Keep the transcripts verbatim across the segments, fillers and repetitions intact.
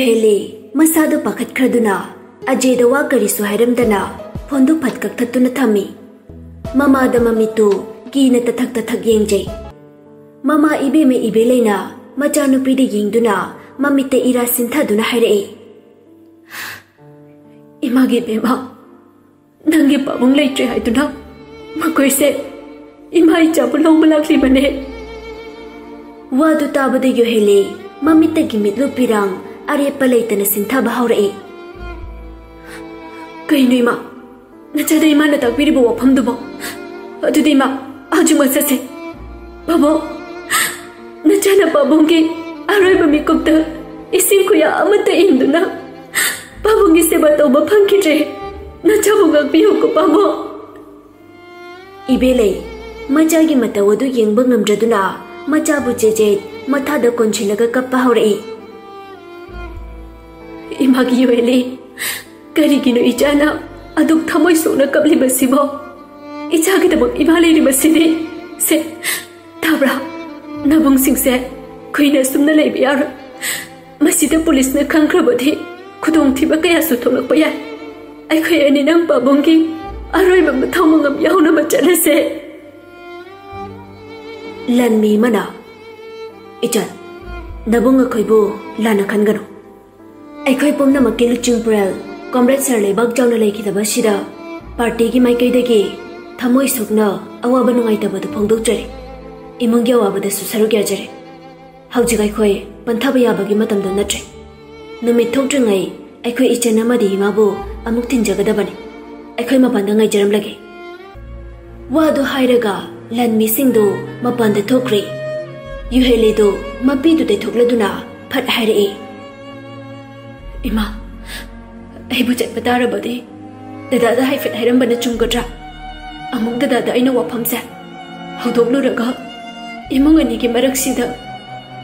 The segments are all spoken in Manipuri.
ꯍꯦꯂꯤ ꯃꯁꯥꯗꯨ ꯄꯥꯈꯠꯈ꯭ꯔꯗꯨꯅ ꯑꯖꯦꯗ ꯋꯥ ꯀꯔꯤꯁꯨ ꯍꯥꯏꯔꯝꯗꯅ ꯐꯣꯟꯗꯨ ꯐꯠ ꯀꯛꯊꯠꯇꯨꯅ ꯊꯝꯃꯤ꯫ ꯃꯃꯥꯗ ꯃꯃꯤꯠꯇꯨ ꯀꯤꯅ ꯇꯊꯛ ꯇꯊꯛ ꯌꯦꯡꯖꯩ꯫ ꯃꯃꯥ ꯏꯕꯦꯝꯃ ꯏꯕꯦꯂꯩꯅ ꯃꯆꯥꯅꯨꯄꯤꯗ ꯌꯦꯡꯗꯨꯅ ꯃꯃꯤꯠꯇ ꯏꯔꯥ ꯁꯤꯟꯊꯗꯨꯅ ꯍꯥꯏꯔꯛꯏ, "ꯏꯃꯥꯒꯤ ꯏꯕꯦꯝꯃ, ꯅꯪꯒꯤ ꯄꯥꯕꯨꯡ ꯂꯩꯇ꯭ꯔꯦ ꯍꯥꯏꯗꯨꯅ ꯃꯈꯣꯏꯁꯦ ꯏꯃꯥ ꯏꯆꯥꯕꯨ ꯂꯧꯕ ꯂꯥꯛꯂꯤꯕꯅꯦ꯫" ꯋꯥꯗꯨ ꯇꯥꯕꯗ ꯌꯨꯍꯦꯂꯤ ꯃꯃꯤꯠꯇꯒꯤ ꯃꯤꯠꯂꯨ ꯄꯤꯔꯥꯡ ꯑꯔꯦꯞꯄ ꯂꯩꯇꯅ ꯁꯤꯟꯊꯕ ꯍꯧꯔꯛꯏ꯫ "ꯀꯩꯅꯣ ꯏꯃꯥ, ꯅꯆꯥꯗ ꯏꯃꯥꯅ ꯇꯥꯛꯄꯤꯔꯤꯕ ꯋꯥꯐꯝꯗꯨꯕꯣ? ꯑꯗꯨꯗꯤ ꯏꯃꯥ, ꯍꯧꯖꯤꯛꯃꯛ ꯆꯠꯁꯦ꯫ ꯄꯥꯕꯨꯡ, ꯅꯆꯥꯅ ꯄꯥꯕꯨꯡꯒꯤ ꯑꯔꯣꯏꯕ ꯃꯤꯀꯨꯞꯇ ꯏꯁꯤꯡ ꯈꯨꯌꯥ ꯑꯃꯠꯇ ꯏꯟꯗꯨꯅ ꯄꯥꯕꯨꯡꯒꯤ ꯁꯦꯕꯥ ꯇꯧꯕ ꯐꯪꯈꯤꯗ꯭ꯔꯦ꯫ ꯅꯆꯥꯕꯨ ꯉꯥꯛꯄꯤꯌꯨꯀꯣ ꯄꯥꯕꯨꯡ꯫" ꯏꯕꯦꯂꯩ ꯃꯆꯥꯒꯤ ꯃꯇꯧ ꯑꯗꯨ ꯌꯦꯡꯕ ꯉꯝꯗ꯭ꯔꯗꯨꯅ ꯃꯆꯥꯕꯨ ꯆꯦꯖꯦꯠ ꯃꯊꯥꯗ ꯀꯣꯟꯁꯤꯜꯂꯒ ꯀꯞꯄ ꯍꯧꯔꯛꯏ꯫ "ꯏꯃꯥꯒꯤ ꯌꯨꯍꯦꯂꯤ, ꯀꯔꯤꯒꯤꯅꯣ ꯏꯆꯥꯅ ꯑꯗꯨꯛ ꯊꯃꯣꯏ ꯁꯣꯛꯅ ꯀꯞꯂꯤꯕꯁꯤꯕꯣ? ꯏꯆꯥꯒꯤꯗꯃꯛ ꯏꯃꯥ ꯂꯩꯔꯤꯕꯁꯤꯗꯤ꯫ ꯁꯦ, ꯇꯥꯕ꯭ꯔꯥ? ꯅꯕꯨꯡꯁꯤꯡꯁꯦ ꯀꯨꯏꯅ ꯑꯁꯨꯝꯅ ꯂꯩꯕ ꯌꯥꯔꯣꯏ꯫ ꯃꯁꯤꯗ ꯄꯨꯂꯤꯁꯅ ꯈꯪꯈ꯭ꯔꯕꯗꯤ ꯈꯨꯗꯣꯡꯊꯤꯕ ꯀꯌꯥꯁꯨ ꯊꯣꯛꯂꯛꯄ ꯌꯥꯏ꯫ ꯑꯩꯈꯣꯏ ꯑꯅꯤ ꯅꯪ ꯄꯥꯕꯨꯡꯒꯤ ꯑꯔꯣꯏꯕ ꯃꯊꯧ ꯃꯉꯝ ꯌꯥꯎꯅꯕ ꯆꯠꯂꯁꯦ꯫" ꯂꯥꯟꯃꯤ ꯑꯃꯅ, "ꯏꯆꯟ, ꯅꯕꯨꯡ ꯑꯩꯈꯣꯏꯕꯨ ꯂꯥꯟꯅ ꯈꯟꯒꯅꯨ꯫ ꯑꯩꯈꯣꯏ ꯄꯨꯝꯅꯃꯛꯀꯤ ꯂꯨꯆꯤꯡ ꯄꯨꯔꯦꯜ ꯀꯣꯝꯔꯦꯗ ꯁꯥꯔ ꯂꯩꯕꯥꯛ ꯆꯥꯎꯅ ꯂꯩꯈꯤꯗꯕ ꯑꯁꯤꯗ ꯄꯥꯔꯇꯤꯒꯤ ꯃꯥꯏꯀꯩꯗꯒꯤ ꯊꯃꯣꯏ ꯁꯣꯛꯅ ꯑꯋꯥꯕ ꯅꯨꯡꯉꯥꯏꯇꯕꯗꯨ ꯐꯣꯡꯗꯣꯛꯆꯔꯤ꯫ ꯏꯃꯨꯡꯒꯤ ꯑꯋꯥꯕꯗꯁꯨ ꯁꯔꯨꯛ ꯌꯥꯖꯔꯤ꯫ ꯍꯧꯖꯤꯛ ꯑꯩꯈꯣꯏ ꯄꯟꯊꯕ ꯌꯥꯕꯒꯤ ꯃꯇꯝꯗꯨ ꯅꯠꯇ꯭ꯔꯦ꯫ ꯅꯨꯃꯤꯠ ꯊꯣꯛꯇ꯭ꯔꯤꯉꯩ ꯑꯩꯈꯣꯏ ꯏꯆꯟ ꯑꯃꯗꯤ ꯏꯃꯥꯕꯨ ꯑꯃꯨꯛ ꯊꯤꯟꯖꯒꯗꯕꯅꯤ꯫ ꯑꯩꯈꯣꯏ ꯃꯄꯥꯟꯗ ꯉꯥꯏꯖꯔꯝꯂꯒꯦ꯫" ꯋꯥꯗꯨ ꯍꯥꯏꯔꯒ ꯂꯥꯟꯃꯤꯁꯤꯡꯗꯨ ꯃꯄꯥꯟꯗ ꯊꯣꯛꯈ꯭ꯔꯦ꯫ ꯌꯨꯍꯦꯂꯤꯗꯨ ꯃꯄꯤꯗꯨ ꯇꯩꯊꯣꯛꯂꯗꯨꯅ ꯐꯠ ꯍꯥꯏꯔꯛꯏ, "ꯏꯃꯥ, ꯑꯩꯕꯨ ꯆꯠꯄ ꯇꯥꯔꯕꯗꯤ ꯗꯗꯥꯗ ꯍꯥꯏꯐꯦꯠ ꯍꯥꯏꯔꯝꯕꯅ ꯆꯨꯝꯒꯗ꯭ꯔꯥ? ꯑꯃꯨꯛ ꯗꯗꯥꯗ ꯑꯩꯅ ꯋꯥꯐꯝꯁꯦ ꯍꯧꯗꯣꯛꯂꯨꯔꯒ ꯏꯃꯨꯡ ꯑꯅꯤꯒꯤ ꯃꯔꯛꯁꯤꯗ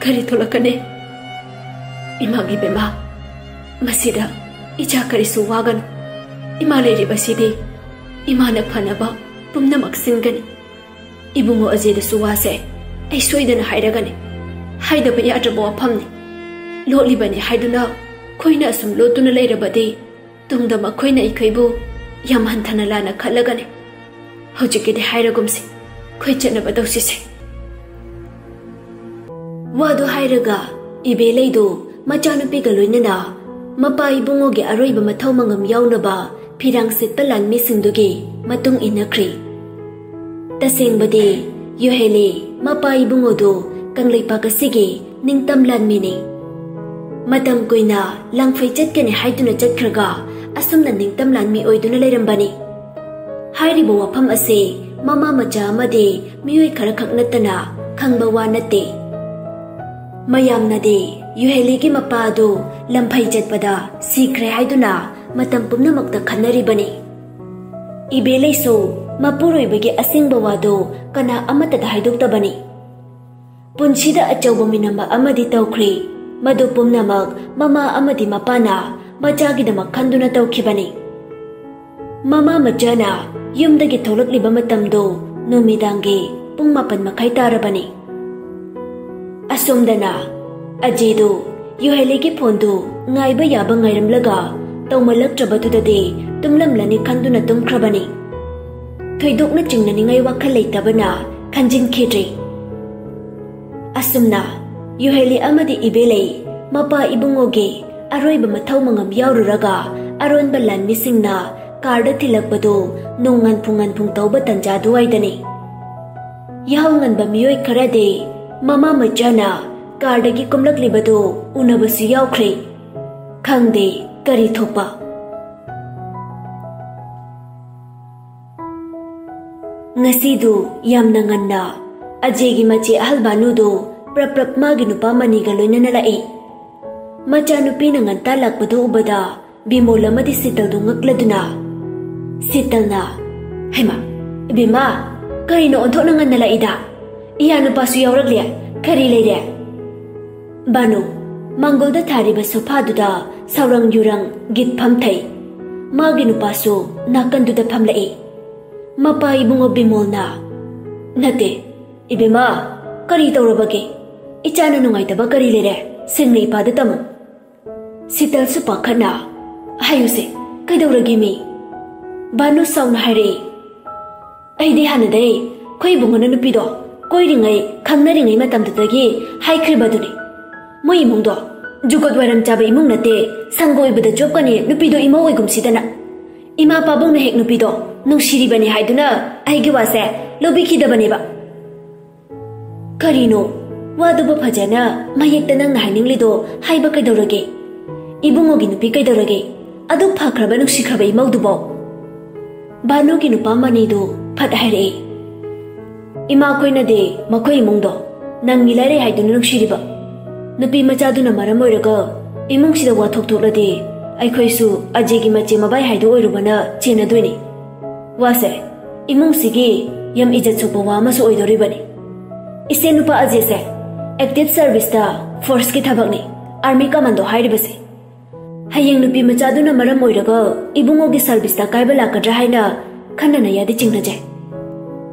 ꯀꯔꯤ ꯊꯣꯛꯂꯛꯀꯅꯤ? ꯏꯃꯥꯒꯤ ꯕꯦꯃꯥ, ꯃꯁꯤꯗ ꯏꯆꯥ ꯀꯔꯤꯁꯨ ꯋꯥꯒꯅꯨ꯫ ꯏꯃꯥ ꯂꯩꯔꯤꯕꯁꯤꯗꯤ ꯏꯃꯥꯅ ꯐꯅꯕ ꯄꯨꯝꯅꯃꯛ ꯁꯤꯟꯒꯅꯤ꯫ ꯏꯕꯨꯡꯉꯣ ꯑꯖꯦꯗꯁꯨ ꯋꯥꯁꯦ ꯑꯩ ꯁꯣꯏꯗꯅ ꯍꯥꯏꯔꯒꯅꯤ꯫ ꯍꯥꯏꯗꯕ ꯌꯥꯗ꯭ꯔꯕ ꯋꯥꯐꯝꯅꯤ꯫ ꯂꯣꯠꯂꯤꯕꯅꯤ ꯍꯥꯏꯗꯨꯅ ꯑꯩꯈꯣꯏꯅ ꯑꯁꯨꯝ ꯂꯣꯠꯇꯨꯅ ꯂꯩꯔꯕꯗꯤ ꯇꯨꯡꯗ ꯃꯈꯣꯏꯅ ꯑꯩꯈꯣꯏꯕꯨ ꯌꯥꯝ ꯍꯟꯊꯅ ꯂꯥꯟꯅ ꯈꯠꯂꯒꯅꯤ꯫ ꯍꯧꯖꯤꯛꯀꯤꯗꯤ ꯍꯥꯏꯔꯒꯨꯝꯁꯤ, ꯑꯩꯈꯣꯏ ꯆꯠꯅꯕ ꯇꯧꯁꯤꯁꯦ꯫ ꯋꯥꯗꯨ ꯍꯥꯏꯔꯒ ꯏꯕꯦꯂꯩꯗꯨ ꯃꯆꯥꯅꯨꯄꯤꯒ ꯂꯣꯏꯅꯅ ꯃꯄꯥ ꯏꯕꯨꯡꯉꯣꯒꯤ ꯑꯔꯣꯏꯕ ꯃꯊꯧ ꯃꯉꯝ ꯌꯥꯎꯅꯕ ꯐꯤꯔꯥꯡ ꯁꯤꯠꯄ ꯂꯥꯟꯃꯤꯁꯤꯡꯗꯨꯒꯤ ꯃꯇꯨꯡ ꯏꯟꯅꯈ꯭ꯔꯤ꯫ ꯇꯁꯦꯡꯕꯗꯤ ꯌꯨꯍꯦꯂꯤ ꯃꯄꯥ ꯏꯕꯨꯡꯉꯣꯗꯨ ꯀꯪꯂꯩꯄꯥꯛ ꯑꯁꯤꯒꯤ ꯅꯤꯡꯇꯝ ꯂꯥꯟꯃꯤꯅꯤ꯫ ꯃꯇꯝ ꯀꯨꯏꯅ ꯂꯥꯡꯐꯩ ꯆꯠꯀꯅꯤ ꯍꯥꯏꯗꯨꯅ ꯆꯠꯈ꯭ꯔꯒ ꯑꯁꯨꯝꯅ ꯅꯤꯡꯇꯝ ꯂꯥꯟꯃꯤ ꯑꯣꯏꯗꯨꯅ ꯂꯩꯔꯝꯕꯅꯤ꯫ ꯍꯥꯏꯔꯤꯕ ꯋꯥꯐꯝ ꯑꯁꯤ ꯃꯃꯥ ꯃꯆꯥ ꯑꯃꯗꯤ ꯃꯤꯑꯣꯏ ꯈꯔꯈꯛ ꯅꯠꯇꯅ ꯈꯪꯕ ꯋꯥ ꯅꯠꯇꯦ꯫ ꯃꯌꯥꯝꯅꯗꯤ ꯌꯨꯍꯦꯂꯤꯒꯤ ꯃꯄꯥ ꯑꯗꯨ ꯂꯝꯐꯩ ꯆꯠꯄꯗ ꯁꯤꯈ꯭ꯔꯦ ꯍꯥꯏꯗꯨꯅ ꯃꯇꯝ ꯄꯨꯝꯅꯃꯛꯇ ꯈꯟꯅꯔꯤꯕꯅꯤ꯫ ꯏꯕꯦꯂꯩꯁꯨ ꯃꯄꯨꯔꯣꯏꯕꯒꯤ ꯑꯁꯦꯡꯕ ꯋꯥꯗꯨ ꯀꯅꯥ ꯑꯃꯠꯇꯗ ꯍꯥꯏꯗꯣꯛꯇꯕꯅꯤ꯫ ꯄꯨꯟꯁꯤꯗ ꯑꯆꯧꯕ ꯃꯤꯅꯝꯕ ꯑꯃꯗꯤ ꯇꯧꯈ꯭ꯔꯦ꯫ ꯃꯗꯨ ꯄꯨꯝꯅꯃꯛ ꯃꯃꯥ ꯑꯃꯗꯤ ꯃꯄꯥꯅ ꯃꯆꯥꯒꯤꯗꯃꯛ ꯈꯟꯗꯨꯅ ꯇꯧꯈꯤꯕꯅꯤ꯫ ꯃꯃꯥ ꯃꯆꯥꯅ ꯌꯨꯝꯗꯒꯤ ꯊꯣꯛꯂꯛꯂꯤꯕ ꯃꯇꯝꯗꯨ ꯅꯨꯃꯤꯗꯥꯡꯒꯤ ꯄꯨꯡ ꯃꯥꯄꯟ ꯃꯈꯥꯏ ꯇꯥꯔꯕꯅꯤ꯫ ꯑꯁꯣꯝꯗꯅ ꯑꯖꯦꯗꯨ ꯌꯨꯍꯦꯂꯤꯒꯤ ꯐꯣꯟꯗꯨ ꯉꯥꯏꯕ ꯌꯥꯕ ꯉꯥꯏꯔꯝꯂꯒ ꯇꯧꯃꯜꯂꯛꯇ꯭ꯔꯕꯗꯨꯗꯗꯤ ꯇꯨꯝꯂꯝꯂꯅꯤ ꯈꯟꯗꯨꯅ ꯇꯨꯝꯈ꯭ꯔꯕꯅꯤ꯫ ꯊꯣꯏꯗꯣꯛꯅ ꯆꯤꯡꯅꯅꯤꯡꯉꯥꯏ ꯋꯥꯈꯜ ꯂꯩꯇꯕꯅ ꯈꯟꯖꯤꯟꯈꯤꯗ꯭ꯔꯤ꯫ ꯑꯁꯨꯝꯅ ꯌꯨꯍꯦꯂꯤ ꯑꯃꯗꯤ ꯏꯕꯦꯂꯩ ꯃꯄꯥ ꯏꯕꯨꯡꯉꯣꯒꯤ ꯑꯔꯣꯏꯕ ꯃꯊꯧ ꯃꯉꯝ ꯌꯥꯎꯔꯨꯔꯒ ꯑꯔꯣꯟꯕ ꯂꯥꯟꯃꯤꯁꯤꯡꯅ ꯀꯥꯔꯗ ꯊꯤꯜꯂꯛꯄꯗꯨ ꯅꯣꯡ ꯉꯟꯐꯨ ꯉꯟꯐꯨꯡ ꯇꯧꯕ ꯇꯟꯖꯥ ꯑꯗꯨꯋꯥꯏꯗꯅꯤ꯫ ꯌꯥꯍꯧ ꯉꯟꯕ ꯃꯤꯑꯣꯏ ꯈꯔꯗꯤ ꯃꯃꯥ ꯃꯆꯥꯅ ꯀꯥꯔꯗꯒꯤ ꯀꯨꯝꯂꯛꯂꯤꯕꯗꯨ ꯎꯅꯕꯁꯨ ꯌꯥꯎꯈ꯭ꯔꯦ꯫ ꯈꯪꯗꯦ ꯀꯔꯤ ꯊꯣꯛꯄ꯫ ꯉꯁꯤꯗꯨ ꯌꯥꯝꯅ ꯉꯟꯅ ꯑꯖꯦꯒꯤ ꯃꯆꯦ ꯑꯍꯜ ꯚꯥꯅꯨꯗꯨ ꯄ꯭ꯔꯞ ꯄ꯭ꯔꯞ ꯃꯥꯒꯤ ꯅꯨꯄꯥ ꯃꯅꯤꯒ ꯂꯣꯏꯅꯅ ꯂꯥꯛꯏ꯫ ꯃꯆꯥꯅꯨꯄꯤꯅ ꯉꯟꯇꯥ ꯂꯥꯛꯄꯗꯨ ꯎꯕꯗ ꯕꯤꯃꯣꯜ ꯑꯃꯗꯤ ꯁꯤꯇꯜꯗꯨ ꯉꯛꯂꯗꯨꯅ, ꯁꯤꯇꯜꯅ, "ꯍꯩꯃꯥ, ꯏꯕꯦꯝꯃ, ꯀꯔꯤꯅꯣ ꯑꯣꯟꯊꯣꯛꯅ ꯉꯟꯅ ꯂꯥꯛꯏꯗ? ꯏꯌꯥ ꯅꯨꯄꯥꯁꯨ ꯌꯥꯎꯔꯛꯂꯦ, ꯀꯔꯤ ꯂꯩꯔꯦ?" ꯕꯥꯅꯨ, ꯃꯥꯡꯒꯣꯜꯗ ꯊꯥꯔꯤꯕ ꯁꯣꯐꯥꯗꯨꯗ ꯁꯥꯎꯔꯪ ꯌꯨꯔꯪ ꯒꯤꯠ ꯐꯝꯊꯩ꯫ ꯃꯥꯒꯤ ꯅꯨꯄꯥꯁꯨ ꯅꯥꯀꯟꯗꯨꯗ ꯐꯝꯂꯛꯏ꯫ ꯃꯄꯥ ꯏꯕꯨꯡꯉꯣ ꯕꯤꯃꯣꯜꯅ, "ꯅꯠꯇꯦ, ꯏꯕꯦꯝꯃ, ꯀꯔꯤ ꯇꯧꯔꯕꯒꯦ? ꯏꯆꯥꯅ ꯅꯨꯡꯉꯥꯏꯇꯕ ꯀꯔꯤ ꯂꯩꯔꯦ? ꯁꯦꯡꯅ ꯏꯄꯥꯗ ꯇꯝꯃꯨ꯫" ꯁꯤꯇꯜꯁꯨ ꯄꯥꯈꯠꯅ, "ꯍꯥꯏꯌꯨꯁꯦ, ꯀꯩꯗꯧꯔꯒꯦ ꯃꯤ?" ꯚꯥꯅꯨ ꯁꯥꯎꯅ ꯍꯥꯏꯔꯛꯏ, "ꯑꯩꯗꯤ ꯍꯥꯟꯅꯗꯩ ꯑꯩꯈꯣꯏ ꯏꯕꯨꯡꯉꯣꯅ ꯅꯨꯄꯤꯗꯣ ꯀꯣꯏꯔꯤꯉꯩ, ꯈꯪꯅꯔꯤꯉꯩ ꯃꯇꯝꯗꯨꯗꯒꯤ ꯍꯥꯏꯈ꯭ꯔꯤꯕꯗꯨꯅꯤ꯫ ꯃꯣꯏ ꯏꯃꯨꯡꯗꯣ ꯖꯨꯒꯣꯠ ꯋꯥꯏꯔꯝ ꯆꯥꯕ ꯏꯃꯨꯡ ꯅꯠꯇꯦ, ꯁꯪꯒ ꯑꯣꯏꯕꯗ ꯆꯣꯞꯀꯅꯤ, ꯅꯨꯄꯤꯗꯣ ꯏꯃꯧ ꯑꯣꯏꯒꯨꯝꯁꯤꯗꯅ꯫ ꯏꯃꯥ ꯄꯥꯕꯨꯡꯅ ꯍꯦꯛ ꯅꯨꯄꯤꯗꯣ ꯅꯨꯡꯁꯤꯔꯤꯕꯅꯤ ꯍꯥꯏꯗꯨꯅ ꯑꯩꯒꯤ ꯋꯥꯁꯦ ꯂꯧꯕꯤꯈꯤꯗꯕꯅꯦꯕ꯫" "ꯀꯔꯤꯅꯣ? ꯋꯥꯗꯨꯕꯨ ꯐꯖꯅ ꯃꯌꯦꯛꯇ ꯅꯪꯅ ꯍꯥꯏꯅꯤꯡꯂꯤꯗꯣ ꯍꯥꯏꯕ ꯀꯩꯗꯧꯔꯒꯦ? ꯏꯕꯨꯡꯉꯣꯒꯤ ꯅꯨꯄꯤ ꯀꯩꯗꯧꯔꯒꯦ? ꯑꯗꯨꯛ ꯐꯈ꯭ꯔꯕ ꯅꯨꯡꯁꯤꯈ꯭ꯔꯕ ꯏꯃꯧꯗꯨꯕꯣ?" ꯚꯥꯅꯨꯒꯤ ꯅꯨꯄꯥ ꯃꯅꯤꯗꯨ ꯐꯠ ꯍꯥꯏꯔꯛꯏ, "ꯏꯃꯥꯈꯣꯏꯅꯗꯤ ꯃꯈꯣꯏ ꯏꯃꯨꯡꯗꯣ ꯅꯪꯒꯤ ꯂꯥꯏꯔꯩ ꯍꯥꯏꯗꯨꯅ ꯅꯨꯡꯁꯤꯔꯤꯕ꯫ ꯅꯨꯄꯤ ꯃꯆꯥꯗꯨꯅ ꯃꯔꯝ ꯑꯣꯏꯔꯒ ꯏꯃꯨꯡꯁꯤꯗ ꯋꯥꯊꯣꯛ ꯊꯣꯛꯂꯗꯤ ꯑꯩꯈꯣꯏꯁꯨ ꯑꯖꯦꯒꯤ ꯃꯆꯦ ꯃꯕꯥꯏ ꯍꯥꯏꯗꯨ ꯑꯣꯏꯔꯨꯕꯅ ꯆꯦꯟꯅꯗꯣꯏꯅꯤ꯫ ꯋꯥꯁꯦ ꯏꯃꯨꯡꯁꯤꯒꯤ ꯌꯥꯝ ꯏꯖꯠ ꯁꯣꯛꯄ ꯋꯥ ꯑꯃꯁꯨ ꯑꯣꯏꯗꯧꯔꯤꯕꯅꯤ꯫ ꯏꯆꯦ ꯅꯨꯄꯥ ꯑꯖꯦꯁꯦ ꯑꯦꯛꯇꯤꯚ ꯁꯔꯚꯤꯁꯇ ꯐꯣꯔꯁꯀꯤ ꯊꯕꯛꯅꯤ, ꯑꯥꯔꯃꯤ ꯀꯃꯥꯟꯗꯣ ꯍꯥꯏꯔꯤꯕꯁꯦ꯫ ꯍꯌꯦꯡ ꯅꯨꯄꯤ ꯃꯆꯥꯗꯨꯅ ꯃꯔꯝ ꯑꯣꯏꯔꯒ ꯏꯕꯨꯡꯉꯣꯒꯤ ꯁꯔꯚꯤꯁꯇ ꯑꯀꯥꯏꯕ ꯂꯥꯛꯀꯗ꯭ꯔꯥ ꯍꯥꯏꯅ ꯈꯟꯅ ꯅꯩꯌꯥꯗꯤ ꯆꯤꯡꯅꯖꯩ꯫"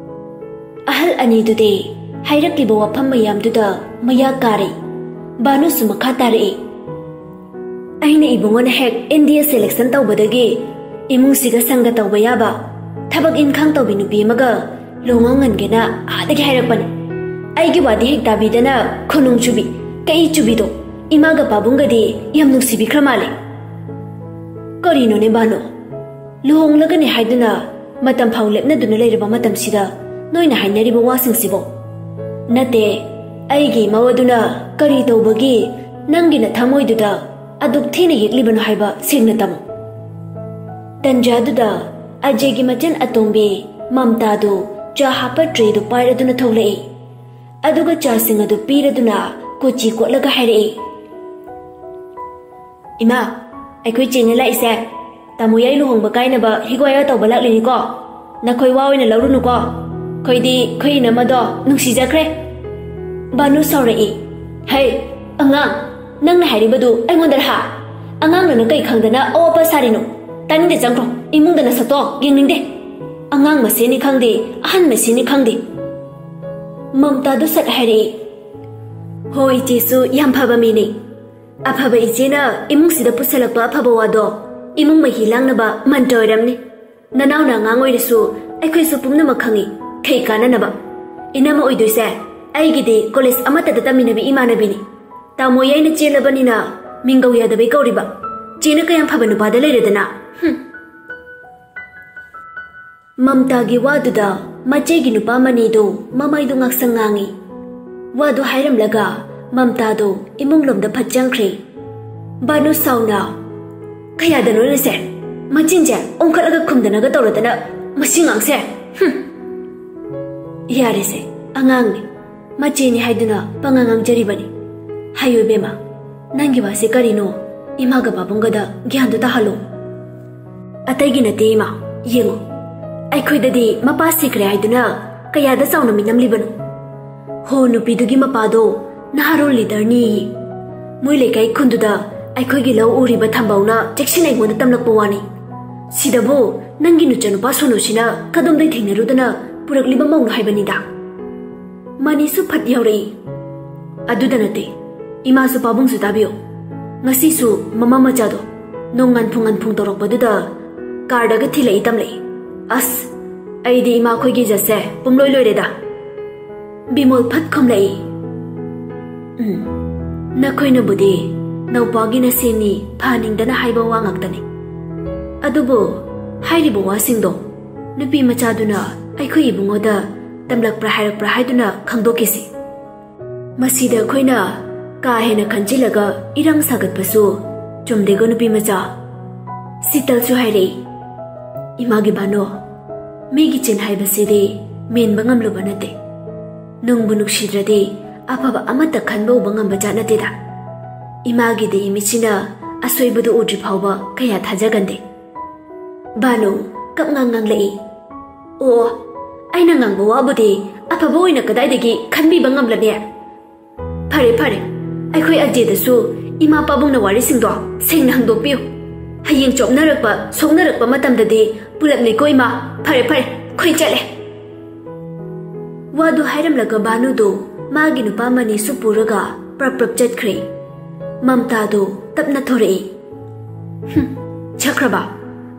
ꯑꯍꯜ ꯑꯅꯤꯗꯨꯗꯤ ꯍꯥꯏꯔꯛꯂꯤꯕ ꯋꯥꯐꯝ ꯃꯌꯥꯝꯗꯨꯗ ꯃꯌꯥ ꯀꯥꯔꯦ꯫ ꯚꯥꯅꯨꯁꯨ ꯃꯈꯥ ꯇꯥꯔꯛꯏ, "ꯑꯩꯅ ꯏꯕꯨꯡꯉꯣꯅ ꯍꯦꯛ ꯏꯟꯗꯤꯌꯥ ꯁꯦꯂꯦꯛꯁꯟ ꯇꯧꯕꯗꯒꯤ ꯏꯃꯨꯡꯁꯤꯒ ꯁꯪꯒ ꯇꯧꯕ ꯌꯥꯕ, ꯊꯕꯛ ꯏꯟꯈꯥꯡ ꯇꯧꯕꯤ ꯅꯨꯄꯤ ꯑꯃꯒ ꯂꯨꯍꯣꯡꯍꯟꯒꯦꯅ ꯑꯥꯗꯒꯤ ꯍꯥꯏꯔꯛꯄꯅꯤ꯫ ꯑꯩꯒꯤ ꯋꯥꯗꯤ ꯍꯦꯛ ꯇꯥꯕꯤꯗꯅ ꯈꯨꯅꯨꯡ ꯆꯨꯕꯤ, ꯀꯛꯏ ꯆꯨꯕꯤꯗꯣ ꯏꯃꯥꯒ ꯄꯥꯕꯨꯡꯒꯗꯤ ꯌꯥꯝ ꯅꯨꯡꯁꯤꯕꯤꯈ꯭ꯔ ꯃꯥꯜꯂꯦ꯫" "ꯀꯔꯤꯅꯣꯅꯦ ꯚꯥꯅꯨ? ꯂꯨꯍꯣꯡꯂꯒꯅꯤ ꯍꯥꯏꯗꯨꯅ ꯃꯇꯝ ꯐꯥꯎ ꯂꯦꯞꯅꯗꯨꯅ ꯂꯩꯔꯕ ꯃꯇꯝꯁꯤꯗ ꯅꯣꯏꯅ ꯍꯥꯏꯅꯔꯤꯕ ꯋꯥꯁꯤꯡꯁꯤꯕꯣ? ꯅꯠꯇꯦ, ꯑꯩꯒꯤ ꯏꯃꯧ ꯑꯗꯨꯅ ꯀꯔꯤ ꯇꯧꯕꯒꯤ ꯅꯪꯒꯤ ꯅꯊꯃꯣꯏꯗꯨꯗ ꯑꯗꯨꯛ ꯊꯤꯅ ꯌꯦꯛꯂꯤꯕꯅꯣ ꯍꯥꯏꯕ ꯁꯦꯡꯅ ꯇꯝꯃꯨ꯫" ꯇꯟꯖꯥꯗꯨꯗ ꯑꯖꯦꯒꯤ ꯃꯆꯟ ꯑꯇꯣꯝꯕꯤ ꯃꯝꯇꯥꯗꯨ ꯆꯥ ꯍꯥꯞꯄ ꯇ꯭ꯔꯦꯗꯨ ꯄꯥꯏꯔꯗꯨꯅ ꯊꯣꯛꯂꯛꯏ꯫ ꯑꯗꯨꯒ ꯆꯥꯁꯤꯡ ꯑꯗꯨ ꯄꯤꯔꯗꯨꯅ ꯀꯣꯆꯤ ꯀꯣꯠꯂꯒ ꯍꯥꯏꯔꯛꯏ, "ꯏꯃꯥ, ꯑꯩꯈꯣꯏ ꯆꯦꯅ ꯂꯥꯛꯏꯁꯦ ꯇꯥꯃꯣ ꯌꯥꯏ ꯂꯨꯍꯣꯡꯕ ꯀꯥꯏꯅꯕ ꯍꯤꯒꯣꯌꯥ ꯇꯧꯕ ꯂꯥꯛꯂꯤꯅꯤꯀꯣ꯫ ꯅꯈꯣꯏ ꯋꯥ ꯑꯣꯏꯅ ꯂꯧꯔꯨꯅꯨꯀꯣ꯫ ꯑꯩꯈꯣꯏꯗꯤ ꯑꯩꯈꯣꯏ ꯏꯅꯝꯃꯗꯣ ꯅꯨꯡꯁꯤꯖꯈ꯭ꯔꯦ꯫" ꯚꯥꯅꯨ ꯁꯥꯎꯔꯛꯏ, "ꯍꯩ, ꯑꯉꯥꯡ, ꯅꯪꯅ ꯍꯥꯏꯔꯤꯕꯗꯨ ꯑꯩꯉꯣꯟꯗꯔ ꯍꯥ? ꯑꯉꯥꯡꯅ ꯅꯪ ꯀꯩ ꯈꯪꯗꯅ ꯑꯋꯥ ꯑꯄꯥ ꯁꯥꯔꯤꯅꯣ? ꯇꯥꯅꯤꯡꯗꯦ, ꯆꯪꯈ꯭ꯔꯣ꯫ ꯏꯃꯨꯡꯗ ꯅꯁꯛꯇꯣ ꯌꯦꯡꯅꯤꯡꯗꯦ꯫ ꯑꯉꯥꯡ ꯃꯁꯦꯟꯅꯤ ꯈꯪꯗꯦ, ꯑꯍꯟ ꯃꯁꯦꯟꯅꯤ ꯈꯪꯗꯦ꯫" ꯃꯝꯇꯥꯗꯨ ꯁꯠ ꯍꯥꯏꯔꯛꯏ, "ꯍꯣꯏ, ꯏꯆꯦꯁꯨ ꯌꯥꯝ ꯐꯕ ꯃꯤꯅꯤ꯫ ꯑꯐꯕ ꯏꯆꯦꯅ ꯏꯃꯨꯡꯁꯤꯗ ꯄꯨꯁꯜꯂꯛꯄ ꯑꯐꯕ ꯋꯥꯗꯣ ꯏꯃꯨꯡ ꯃꯍꯤ ꯂꯥꯡꯅꯕ ꯃꯟꯇ꯭ꯔ ꯑꯣꯏꯔꯝꯅꯤ꯫ ꯅꯅꯥꯎꯅ ꯑꯉꯥꯡ ꯑꯣꯏꯔꯁꯨ ꯑꯩꯈꯣꯏꯁꯨ ꯄꯨꯝꯅꯃꯛ ꯈꯪꯏ, ꯈꯩ ꯀꯥꯟꯅꯅꯕ꯫ ꯏꯅꯝꯃ ꯑꯣꯏꯗꯣꯏꯁꯦ ꯑꯩꯒꯤꯗꯤ ꯀꯣꯂꯦꯖ ꯑꯃꯠꯇꯗ ꯇꯝꯃꯤꯟꯅꯕꯤ ꯏꯃꯥꯟꯅꯕꯤꯅꯤ꯫ ꯇꯥꯃꯣ ꯌꯥꯏꯅ ꯆꯦꯜꯂꯕꯅꯤꯅ ꯃꯤꯡꯒꯧ ꯌꯥꯗꯕꯩ ꯀꯧꯔꯤꯕ꯫ ꯆꯦꯅ ꯀꯌꯥꯝ ꯐꯕ ꯅꯨꯄꯥꯗ ꯂꯩꯔꯦꯗꯅ꯫ ꯍꯨꯝ꯫ ꯃꯝꯇꯥꯒꯤ ꯋꯥꯗꯨꯗ ꯃꯆꯦꯒꯤ ꯅꯨꯄꯥ ꯃꯅꯤꯗꯨ ꯃꯃꯥꯏꯗꯨ ꯉꯥꯛꯁꯪ ꯉꯥꯡꯏ꯫ ꯋꯥꯗꯨ ꯍꯥꯏꯔꯝꯂꯒ ꯃꯝꯇꯥꯗꯨ ꯏꯃꯨꯡꯂꯣꯝꯗ ꯐꯠ ꯆꯪꯈ꯭ꯔꯦ꯫ ꯕꯥꯅꯨ ꯁꯥꯎꯅ, "ꯀꯌꯥꯗꯅꯣꯅꯦꯁꯦ? ꯃꯆꯤꯟꯁꯦ ꯑꯣꯟꯈꯠꯂꯒ ꯈꯨꯝꯗꯅꯒ ꯇꯧꯔꯗꯅ ꯃꯁꯤ ꯉꯥꯡꯁꯦ꯫ ꯍꯨꯝ꯫ ꯌꯥꯔꯦꯁꯦ, ꯑꯉꯥꯡꯅꯤ꯫ ꯃꯆꯦꯅꯤ ꯍꯥꯏꯗꯨꯅ ꯄꯉꯥꯡ ꯉꯥꯡꯖꯔꯤꯕꯅꯤ꯫ ꯍꯥꯏꯌꯨ ꯏꯕꯦꯝꯃ, ꯅꯪꯒꯤ ꯋꯥꯁꯦ ꯀꯔꯤꯅꯣ? ꯏꯃꯥꯒ ꯄꯥꯕꯨꯡꯒꯗ ꯒ꯭ꯌꯥꯟꯗꯨ ꯇꯥꯍꯜꯂꯣ꯫" "ꯑꯇꯩꯒꯤ ꯅꯠꯇꯦ ꯏꯃꯥ, ꯌꯦꯡꯉꯣ, ꯑꯩꯈꯣꯏꯗꯗꯤ ꯃꯄꯥ ꯁꯤꯈ꯭ꯔꯦ ꯍꯥꯏꯗꯨꯅ ꯀꯌꯥꯗ ꯆꯥꯎꯅ ꯃꯤꯅꯝꯂꯤꯕꯅꯣ? ꯍꯣ, ꯅꯨꯄꯤꯗꯨꯒꯤ ꯃꯄꯥꯗꯣ ꯅꯍꯥꯔꯣꯜ ꯂꯤꯗꯔꯅꯤ꯫ ꯃꯣꯏ ꯂꯩꯀꯥꯏ ꯈꯨꯟꯗꯨꯗ ꯑꯩꯈꯣꯏꯒꯤ ꯂꯧ ꯎꯔꯤꯕ ꯊꯝꯕꯧꯅ ꯆꯦꯛꯁꯤꯟ ꯑꯩꯉꯣꯟꯗ ꯇꯝꯂꯛꯄ ꯋꯥꯅꯤ꯫ ꯁꯤꯗꯕꯨ ꯅꯪꯒꯤ ꯅꯆꯥꯅꯨꯄꯥ ꯁꯣꯅꯨꯁꯤꯅ ꯀꯗꯣꯝꯗꯩ ꯊꯦꯡꯅꯔꯨꯗꯅ ꯄꯨꯔꯛꯂꯤꯕ ꯃꯧꯅꯣ ꯍꯥꯏꯕꯅꯤꯗ꯫" ꯃꯅꯤꯁꯨ ꯐꯠ ꯌꯥꯎꯔꯛꯏ꯫ "ꯑꯗꯨꯗ ꯅꯠꯇꯦ, ꯏꯃꯥꯁꯨ ꯄꯥꯕꯨꯡꯁꯨ ꯇꯥꯕꯤꯌꯨ꯫ ꯉꯁꯤꯁꯨ ꯃꯃꯥ ꯃꯆꯥꯗꯣ ꯅꯣꯡ ꯉꯟꯐꯨꯡ ꯉꯟꯐꯨꯡ ꯇꯧꯔꯛꯄꯗꯨꯗ ꯀꯥꯔꯗꯒ ꯊꯤꯜꯂꯛꯏ ꯇꯝꯂꯛꯏ꯫ ꯑꯁ, ꯑꯩꯗꯤ ꯏꯃꯥ ꯈꯣꯏꯒꯤ ꯖꯠꯁꯦ ꯄꯨꯝꯂꯣꯏ ꯂꯣꯏꯔꯦꯗ꯫" ꯕꯤꯃꯣꯜ ꯐꯠ ꯈꯨꯝꯂꯛꯏ꯫ "ꯎꯝ, ꯅꯈꯣꯏꯅꯕꯨꯗꯤ ꯅꯧꯄꯥꯒꯤ ꯅꯁꯦꯅꯤ ꯐꯍꯟꯅꯤꯡꯗꯅ ꯍꯥꯏꯕ ꯋꯥ ꯉꯥꯛꯇꯅꯤ꯫ ꯑꯗꯨꯕꯨ ꯍꯥꯏꯔꯤꯕ ꯋꯥꯁꯤꯡꯗꯣ ꯅꯨꯄꯤ ꯃꯆꯥꯗꯨꯅ ꯑꯩꯈꯣꯏ ꯏꯕꯨꯡꯉꯣꯗ ꯇꯝꯂꯛꯄ꯭ꯔꯥ ꯍꯥꯏꯔꯛꯄ꯭ꯔꯥ ꯍꯥꯏꯗꯨꯅ ꯈꯪꯗꯣꯛꯈꯤꯁꯤ꯫ ꯃꯁꯤꯗ ꯑꯩꯈꯣꯏꯅ ꯀꯥ ꯍꯦꯟꯅ ꯈꯟꯖꯤꯜꯂꯒ ꯏꯔꯥꯡ ꯁꯥꯒꯠꯄꯁꯨ ꯆꯨꯝꯗꯦꯀꯣ ꯅꯨꯄꯤ ꯃꯆꯥ꯫" ꯁꯤꯇꯜꯁꯨ ꯍꯥꯏꯔꯛꯏ꯫ "ꯏꯃꯥꯒꯤ ꯕꯥꯅꯣ, ꯃꯤꯒꯤ ꯆꯤꯟ ꯍꯥꯏꯕꯁꯤꯗꯤ ꯃꯦꯟꯕ ꯉꯝꯂꯨꯕ ꯅꯠꯇꯦ꯫ ꯅꯨꯡꯕꯨ ꯅꯨꯡꯁꯤꯗ꯭ꯔꯗꯤ ꯑꯐꯕ ꯑꯃꯠꯇ ꯈꯟꯕ ꯎꯕ ꯉꯝꯕ ꯖꯥꯠ ꯅꯠꯇꯦꯗ꯫ ꯏꯃꯥꯒꯤꯗꯤ ꯏꯃꯤꯠꯁꯤꯅ ꯑꯁꯣꯏꯕꯗꯨ ꯎꯗ꯭ꯔꯤ ꯐꯥꯎꯕ ꯀꯌꯥ ꯊꯥꯖꯒꯟꯗꯦ꯫" ꯕꯥꯅꯨ ꯀꯞ ꯉꯥꯡ ꯉꯥꯡꯂꯛꯏ꯫ "ꯑꯣ, ꯑꯩꯅ ꯉꯥꯡꯕ ꯋꯥꯕꯨꯗꯤ ꯑꯐꯕ ꯑꯣꯏꯅ ꯀꯗꯥꯏꯗꯒꯤ ꯈꯟꯕꯤꯕ ꯉꯝꯂꯅꯤ? ꯐꯔꯦ, ꯐꯔꯦ, ꯑꯩꯈꯣꯏ ꯑꯖꯦꯗꯁꯨ ꯏꯃꯥ ꯄꯥꯕꯨꯡꯅ ꯋꯥꯔꯤꯁꯤꯡꯗꯣ ꯁꯦꯡꯅ ꯍꯪꯗꯣꯛꯄꯤꯌꯨ꯫ ꯍꯌꯦꯡ ꯆꯣꯞꯅꯔꯛꯄ, ꯁꯣꯛꯅꯔꯛꯄ ꯃꯇꯝꯗꯗꯤ ꯄꯨꯂꯞꯅꯤꯀꯣ ꯏꯃꯥ꯫ ꯐꯔꯦ, ꯐꯔꯦ, ꯑꯩꯈꯣꯏ ꯆꯠꯂꯦ꯫" ꯋꯥꯗꯨ ꯍꯥꯏꯔꯝꯂꯒ ꯕꯥꯅꯨꯗꯨ ꯃꯥꯒꯤ ꯅꯨꯄꯥ ꯃꯅꯤꯁꯨ ꯄꯨꯔꯒ ꯄ꯭ꯔꯞ ꯄ꯭ꯔꯞ ꯆꯠꯈ꯭ꯔꯦ꯫ ꯃꯝꯇꯥꯗꯨ ꯇꯞꯅ ꯊꯣꯔꯛꯏ꯫ "ꯍꯨꯝ, ꯆꯠꯈ꯭ꯔꯕ?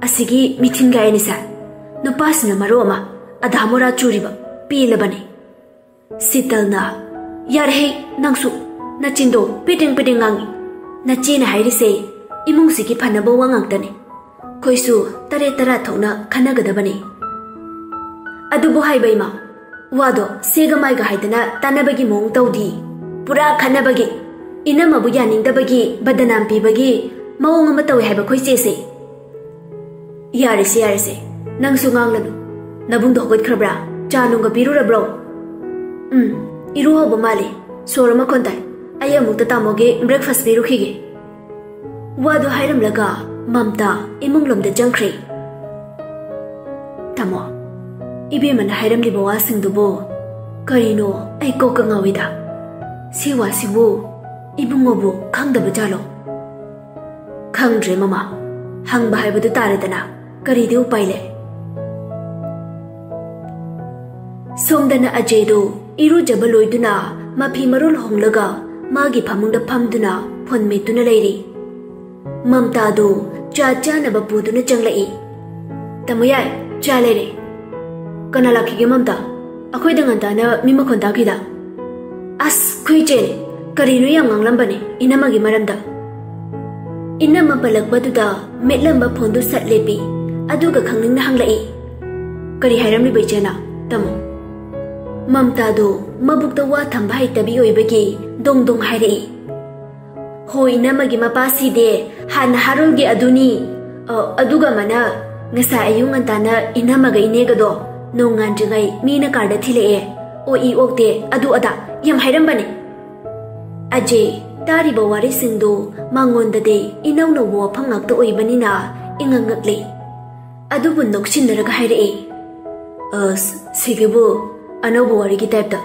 ꯑꯁꯤꯒꯤ ꯃꯤꯊꯤꯟꯒꯥꯏ ꯑꯅꯤꯁꯦ꯫ ꯅꯨꯄꯥꯁꯤꯅ ꯃꯔꯣ ꯑꯃ ꯑꯙꯥ ꯃꯣꯔꯥ ꯆꯨꯔꯤꯕ꯫ ꯄꯦꯜꯂꯕꯅꯤ꯫" ꯁꯤꯇꯜꯅ, "ꯌꯥꯔꯦꯍꯦ, ꯅꯪꯁꯨ꯫ ꯅꯆꯤꯟꯗꯣ ꯄꯤꯗꯤꯡ ꯄꯤꯗꯤꯡ ꯉꯥꯡꯉꯤ꯫ ꯅꯆꯦꯅ ꯍꯥꯏꯔꯤꯁꯦ ꯏꯃꯨꯡꯁꯤꯒꯤ ꯐꯅꯕ ꯋꯥ ꯉꯥꯛꯇꯅꯤ꯫ ꯑꯩꯈꯣꯏꯁꯨ ꯇꯔꯦꯠ ꯇꯔꯥ ꯊꯣꯛꯅ ꯈꯟꯅꯒꯗꯕꯅꯤ꯫" "ꯑꯗꯨꯕꯨ ꯍꯥꯏꯕ ꯏꯃꯥ, ꯋꯥꯗꯣ ꯁꯦꯒ ꯃꯥꯏꯒ ꯍꯥꯏꯗꯅ ꯇꯥꯟꯅꯕꯒꯤ ꯃꯑꯣꯡ ꯇꯧꯗꯤ꯫ ꯄꯨꯔꯥ ꯈꯟꯅꯕꯒꯤ, ꯏꯅꯝꯃꯕꯨ ꯌꯥꯅꯤꯡꯗꯕꯒꯤ ꯕꯗꯅꯥꯝ ꯄꯤꯕꯒꯤ ꯃꯑꯣꯡ ꯑꯃ ꯇꯧꯏ ꯍꯥꯏꯕ ꯑꯩꯈꯣꯏ ꯆꯦꯁꯦ꯫" "ꯌꯥꯔꯦꯁꯦ, ꯌꯥꯔꯦꯁꯦ, ꯅꯪꯁꯨ ꯉꯥꯡꯂꯅꯨ꯫ ꯅꯕꯨꯡꯗꯣ ꯍꯧꯒꯠꯈ꯭ꯔꯕ꯭ꯔꯥ? ꯆꯥ ꯅꯨꯡꯒ ꯄꯤꯔꯨꯔꯕ꯭ꯔꯣ?" "ꯎꯝ, ꯏꯔꯨ ꯍꯧꯕ ꯃꯥꯜꯂꯤ꯫ ꯁꯣꯔ ꯃꯈꯣꯟ ꯇꯥꯏ꯫ ꯑꯩ ꯑꯃꯨꯛꯇ ꯇꯥꯃꯣꯒꯤ breakfast ꯄꯤꯔꯨꯈꯤꯒꯦ꯫" ꯋꯥꯗꯨ ꯍꯥꯏꯔꯝꯂꯒ ꯃꯝꯇꯥ ꯏꯃꯨꯡꯂꯣꯝꯗ ꯆꯪꯈ꯭ꯔꯦ꯫ "ꯇꯥꯃꯣ, ꯏꯕꯦꯝꯃꯅ ꯍꯥꯏꯔꯝꯂꯤꯕ ꯋꯥꯁꯤꯡꯗꯨꯕꯨ ꯀꯔꯤꯅꯣ? ꯑꯩ ꯀꯣꯛꯀ ꯉꯥꯎꯏꯗ꯫ ꯁꯤ ꯋꯥꯁꯤꯕꯨ ꯏꯕꯨꯡꯉꯣꯕꯨ ꯈꯪꯗꯕ ꯖꯥꯠꯂꯣ?" "ꯈꯪꯗ꯭ꯔꯦ ꯃꯃꯥ, ꯍꯪꯕ ꯍꯥꯏꯕꯗꯨ ꯇꯥꯔꯦꯗꯅ, ꯀꯔꯤꯗꯤ ꯎꯄꯥꯏ ꯂꯩ?" ꯁꯣꯝꯗꯅ ꯑꯖꯦꯗꯨ ꯏꯔꯨꯖꯕ ꯂꯣꯏꯗꯨꯅ ꯃꯐꯤ ꯃꯔꯣꯜ ꯍꯣꯡꯂꯒ ꯃꯥꯒꯤ ꯐꯃꯨꯡꯗ ꯐꯝꯗꯨꯅ ꯐꯣꯟ ꯃꯦꯠꯇꯨꯅ ꯂꯩꯔꯤ꯫ ꯃꯝꯇꯥꯗꯨ ꯆꯥ ꯆꯥꯅꯕ ꯄꯨꯗꯨꯅ ꯆꯪꯂꯛꯏ꯫ "ꯇꯥꯃꯣ ꯌꯥꯏ, ꯆꯥ ꯂꯩꯔꯦ꯫" "ꯀꯅꯥ ꯂꯥꯛꯈꯤꯒꯦ ꯃꯝꯇꯥ? ꯑꯩꯈꯣꯏꯗ ꯉꯟꯇꯥꯅ ꯃꯤ ꯃꯈꯣꯟ ꯇꯥꯈꯤꯗ꯫" "ꯑꯁ, ꯑꯩꯈꯣꯏ ꯏꯆꯦꯅꯦ꯫ ꯀꯔꯤꯅꯣ ꯌꯥꯝ ꯉꯥꯡꯂꯝꯕꯅꯦ ꯏꯅꯝꯃꯒꯤ ꯃꯔꯝꯗ꯫" ꯏꯅꯝꯃ ꯄꯜꯂꯛꯄꯗꯨꯗ ꯃꯦꯠꯂꯝꯕ ꯐꯣꯟꯗꯨ ꯁꯠ ꯂꯦꯞꯄꯤ꯫ ꯑꯗꯨꯒ ꯈꯪꯅꯤꯡꯅ ꯍꯪꯂꯛꯏ, "ꯀꯔꯤ ꯍꯥꯏꯔꯝꯂꯤꯕ ꯏꯆꯦꯅ, ꯇꯥꯃꯣ?" ꯃꯝꯇꯥꯗꯨ ꯃꯕꯨꯛꯇ ꯋꯥ ꯊꯝꯕ ꯍꯩꯇꯕꯤ ꯑꯣꯏꯕꯒꯤ ꯗꯣꯡ ꯗꯣꯡ ꯍꯥꯏꯔꯛꯏ꯫ "ꯍꯣ, ꯏꯅꯝꯃꯒꯤ ꯃꯄꯥꯁꯤꯗꯤ ꯍꯥꯟꯅ ꯍꯥꯔꯣꯜꯒꯤ ꯑꯗꯨꯅꯤ꯫ ꯑ, ꯑꯗꯨꯒ ꯑꯃꯅ ꯉꯁꯥꯏ ꯑꯌꯨꯛ ꯉꯟꯇꯥꯅ ꯏꯅꯝꯃꯒ ꯏꯅꯦꯒꯗꯣ ꯅꯣꯡꯉꯥꯟꯗ꯭ꯔꯤꯉꯩ ꯃꯤꯅ ꯀꯥꯔꯗ ꯊꯤꯜꯂꯛꯑꯦ꯫ ꯑꯣ ꯏ ꯑꯣꯛꯇꯦ, ꯑꯗꯨ ꯑꯗꯥ ꯌꯥꯝ ꯍꯥꯏꯔꯝꯕꯅꯦ꯫" ꯑꯖꯦ ꯇꯥꯔꯤꯕ ꯋꯥꯔꯤꯁꯤꯡꯗꯨ ꯃꯉꯣꯟꯗꯗꯤ ꯏꯅꯧ ꯅꯧꯕ ꯋꯥꯐꯝ ꯉꯥꯛꯇ ꯑꯣꯏꯕꯅꯤꯅ ꯏꯉꯛ ꯉꯛꯂꯦ꯫ ꯑꯗꯨꯕꯨ ꯅꯣꯛꯁꯤꯟꯅꯔꯒ ꯍꯥꯏꯔꯛꯑꯦ, "ꯑꯁ, ꯁꯤꯒꯤꯕꯨ ꯑꯅꯧꯕ ꯋꯥꯔꯤꯒꯤ ꯇꯥꯏꯞꯇ꯫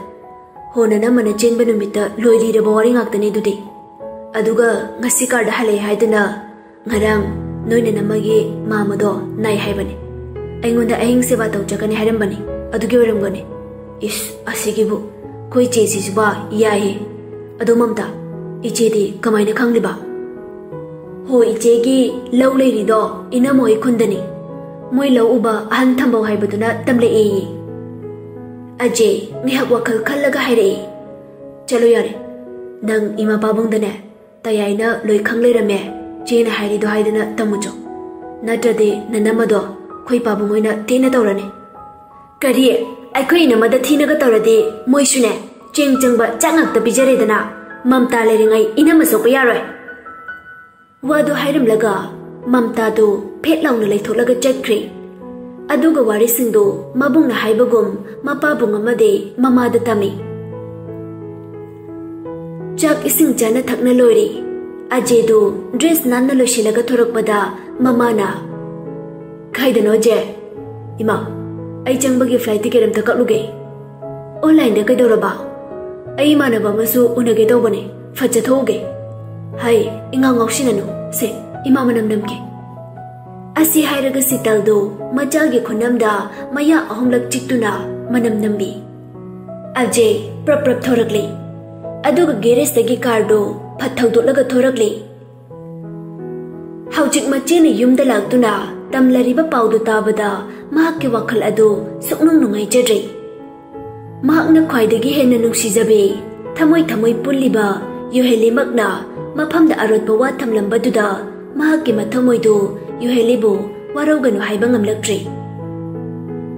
ꯍꯣ, ꯅꯅꯝꯃꯅ ꯆꯦꯟꯕ ꯅꯨꯃꯤꯠꯇ ꯂꯣꯏ ꯂꯤꯔꯕ ꯋꯥꯔꯤ ꯉꯥꯛꯇꯅꯤ ꯑꯗꯨꯗꯤ꯫ ꯑꯗꯨꯒ ꯉꯁꯤ ꯀꯥꯔꯗ ꯍꯜꯂꯛꯑꯦ ꯍꯥꯏꯗꯨꯅ ꯉꯔꯥꯡ ꯅꯣꯏ ꯅꯅꯝꯃꯒꯤ ꯃꯥꯃꯗꯣ ꯅꯥꯏ ꯍꯥꯏꯕꯅꯤ꯫ ꯑꯩꯉꯣꯟꯗ ꯑꯍꯤꯡ ꯁꯦꯕꯥ ꯇꯧꯖꯒꯅꯤ ꯍꯥꯏꯔꯝꯕꯅꯤ꯫ ꯑꯗꯨꯒꯤ ꯑꯣꯏꯔꯝꯒꯅꯤ꯫ ꯏꯁ, ꯑꯁꯤꯒꯤꯕꯨ ꯑꯩꯈꯣꯏ ꯆꯦꯁꯤꯁꯨꯕ ꯌꯥꯏꯍꯦ꯫ ꯑꯗꯣ ꯃꯝꯇꯥ, ꯏꯆꯦꯗꯤ ꯀꯃꯥꯏꯅ ꯈꯪꯂꯤꯕ? ꯍꯣ, ꯏꯆꯦꯒꯤ ꯂꯧ ꯂꯩꯔꯤꯗꯣ ꯏꯅꯝꯃ ꯍꯣꯏ ꯈꯨꯟꯗꯅꯤ꯫ ꯃꯣꯏ ꯂꯧ ꯎꯕ ꯑꯍꯟ ꯊꯝꯕꯧ ꯍꯥꯏꯕꯗꯨꯅ ꯇꯝꯂꯛꯑꯦꯌꯦ꯫ ꯑꯖꯦ ꯉꯥꯏꯍꯥꯛ ꯋꯥꯈꯜ ꯈꯜꯂꯒ ꯍꯥꯏꯔꯛꯏ, "ꯆꯠꯂꯣ ꯌꯥꯔꯦ, ꯅꯪ ꯏꯃꯥ ꯄꯥꯕꯨꯡꯗꯅꯦ ꯇꯌꯥꯏꯅ ꯂꯣꯏ ꯈꯪ ꯂꯩꯔꯝꯃꯦ, ꯆꯦꯅ ꯍꯥꯏꯔꯤꯗꯣ ꯍꯥꯏꯗꯅ ꯇꯝꯃꯨꯆꯣ꯫ ꯅꯠꯇ꯭ꯔꯗꯤ ꯅꯅꯝꯃꯗꯣ ꯑꯩꯈꯣꯏ ꯄꯥꯕꯨꯡ ꯍꯣꯏꯅ ꯊꯤꯅ ꯇꯧꯔꯅꯤ꯫" "ꯀꯔꯤ? ꯑꯩꯈꯣꯏ ꯏꯅꯝꯃꯗ ꯊꯤꯅꯒ ꯇꯧꯔꯗꯤ ꯃꯣꯏꯁꯨꯅꯦ ꯆꯦꯡ ꯆꯪꯕ ꯆꯥꯛ ꯉꯥꯛꯇ ꯄꯤꯖꯔꯦꯗꯅ꯫ ꯃꯝꯇꯥ ꯂꯩꯔꯤꯉꯩ ꯏꯅꯝꯃ ꯁꯣꯛꯄ ꯌꯥꯔꯣꯏ꯫" ꯋꯥꯗꯨ ꯍꯥꯏꯔꯝꯂꯒ ꯃꯝꯇꯥꯗꯨ ꯐꯦꯠ ꯂꯥꯎꯅ ꯂꯩꯊꯣꯛꯂꯒ ꯆꯠꯈ꯭ꯔꯦ꯫ ꯑꯗꯨꯒ ꯋꯥꯔꯤꯁꯤꯡꯗꯨ ꯃꯕꯨꯡꯅ ꯍꯥꯏꯕꯒꯨꯝ ꯃꯄꯥꯕꯨꯡ ꯑꯃꯗꯤ ꯃꯃꯥꯗ ꯇꯝꯃꯤ꯫ ꯆꯥꯛ ꯏꯁꯤꯡ ꯆꯥꯅ ꯊꯛꯅ ꯂꯣꯏꯔꯦ꯫ ꯑꯖꯦꯗꯨ ꯗ꯭ꯔꯦꯁ ꯅꯥꯟꯅ ꯂꯣꯏꯁꯤꯜꯂꯒ ꯊꯣꯔꯛꯄꯗ ꯃꯃꯥꯅ, "ꯀꯥꯏꯗꯅꯣ ꯑꯖꯦ?" "ꯏꯃꯥ, ꯑꯩ ꯆꯪꯕꯒꯤ ꯐ꯭ꯂꯥꯏꯠ ꯇꯤꯀꯦꯠ ꯑꯝꯇ ꯀꯛꯂꯨꯒꯦ꯫" "ꯑꯣꯟꯂꯥꯏꯟꯗ ꯀꯩꯗꯧꯔꯕ?" "ꯑꯩ ꯏꯃꯥꯟꯅꯕ ꯑꯃꯁꯨ ꯎꯅꯒꯦ ꯇꯧꯕꯅꯦ, ꯐꯠ ꯆꯠꯊꯣꯛꯎꯒꯦ꯫" "ꯍꯥꯏ, ꯏꯉꯥꯎ ꯉꯥꯎꯁꯤꯟꯅꯅꯨ, ꯁꯦ, ꯏꯃꯥ ꯃꯅꯝ ꯅꯝꯒꯦ꯫" ꯑꯁꯤ ꯍꯥꯏꯔꯒ ꯁꯤꯇꯜꯗꯨ ꯃꯆꯥꯒꯤ ꯈꯨꯅꯝꯗ ꯃꯌꯥ ꯑꯍꯨꯝꯂꯛ ꯆꯤꯛꯇꯨꯅ ꯃꯅꯝ ꯅꯝꯕꯤ꯫ ꯑꯖꯦ ꯄ꯭ꯔꯞ ꯄ꯭ꯔꯞ ꯊꯣꯔꯛꯂꯤ꯫ ꯑꯗꯨꯒ ꯒꯦꯔꯦꯖꯇꯒꯤ ꯀꯥꯔꯗꯨ ꯐꯠ ꯊꯧꯗꯣꯛꯂꯒ ꯊꯣꯔꯛꯂꯤ꯫ ꯍꯧꯖꯤꯛ ꯃꯆꯦꯅ ꯌꯨꯝꯗ ꯂꯥꯛꯇꯨꯅ ꯇꯝꯂꯔꯤꯕ ꯄꯥꯎꯗꯨ ꯇꯥꯕꯗ ꯃꯍꯥꯛꯀꯤ ꯋꯥꯈꯜ ꯑꯗꯨ ꯁꯨꯛꯅꯨꯡ ꯅꯨꯡꯉꯥꯏꯖꯗ꯭ꯔꯦ꯫ ꯃꯍꯥꯛꯅ ꯈ꯭ꯋꯥꯏꯗꯒꯤ ꯍꯦꯟꯅ ꯅꯨꯡꯁꯤꯖꯕꯤ, ꯊꯃꯣꯏ ꯊꯃꯣꯏ ꯄꯨꯜꯂꯤꯕ ꯌꯨꯍꯦꯂꯤꯃꯛꯅ ꯃꯐꯝꯗ ꯑꯔꯣꯠꯄ ꯋꯥ ꯊꯝꯂꯝꯕꯗꯨꯗ ꯃꯍꯥꯛꯀꯤ ꯃꯊꯃꯣꯏꯗꯨ ꯌꯨꯍꯦꯂꯤꯕꯨ ꯋꯥꯔꯧꯒꯅꯨ ꯍꯥꯏꯕ ꯉꯝꯂꯛꯇ꯭ꯔꯦ꯫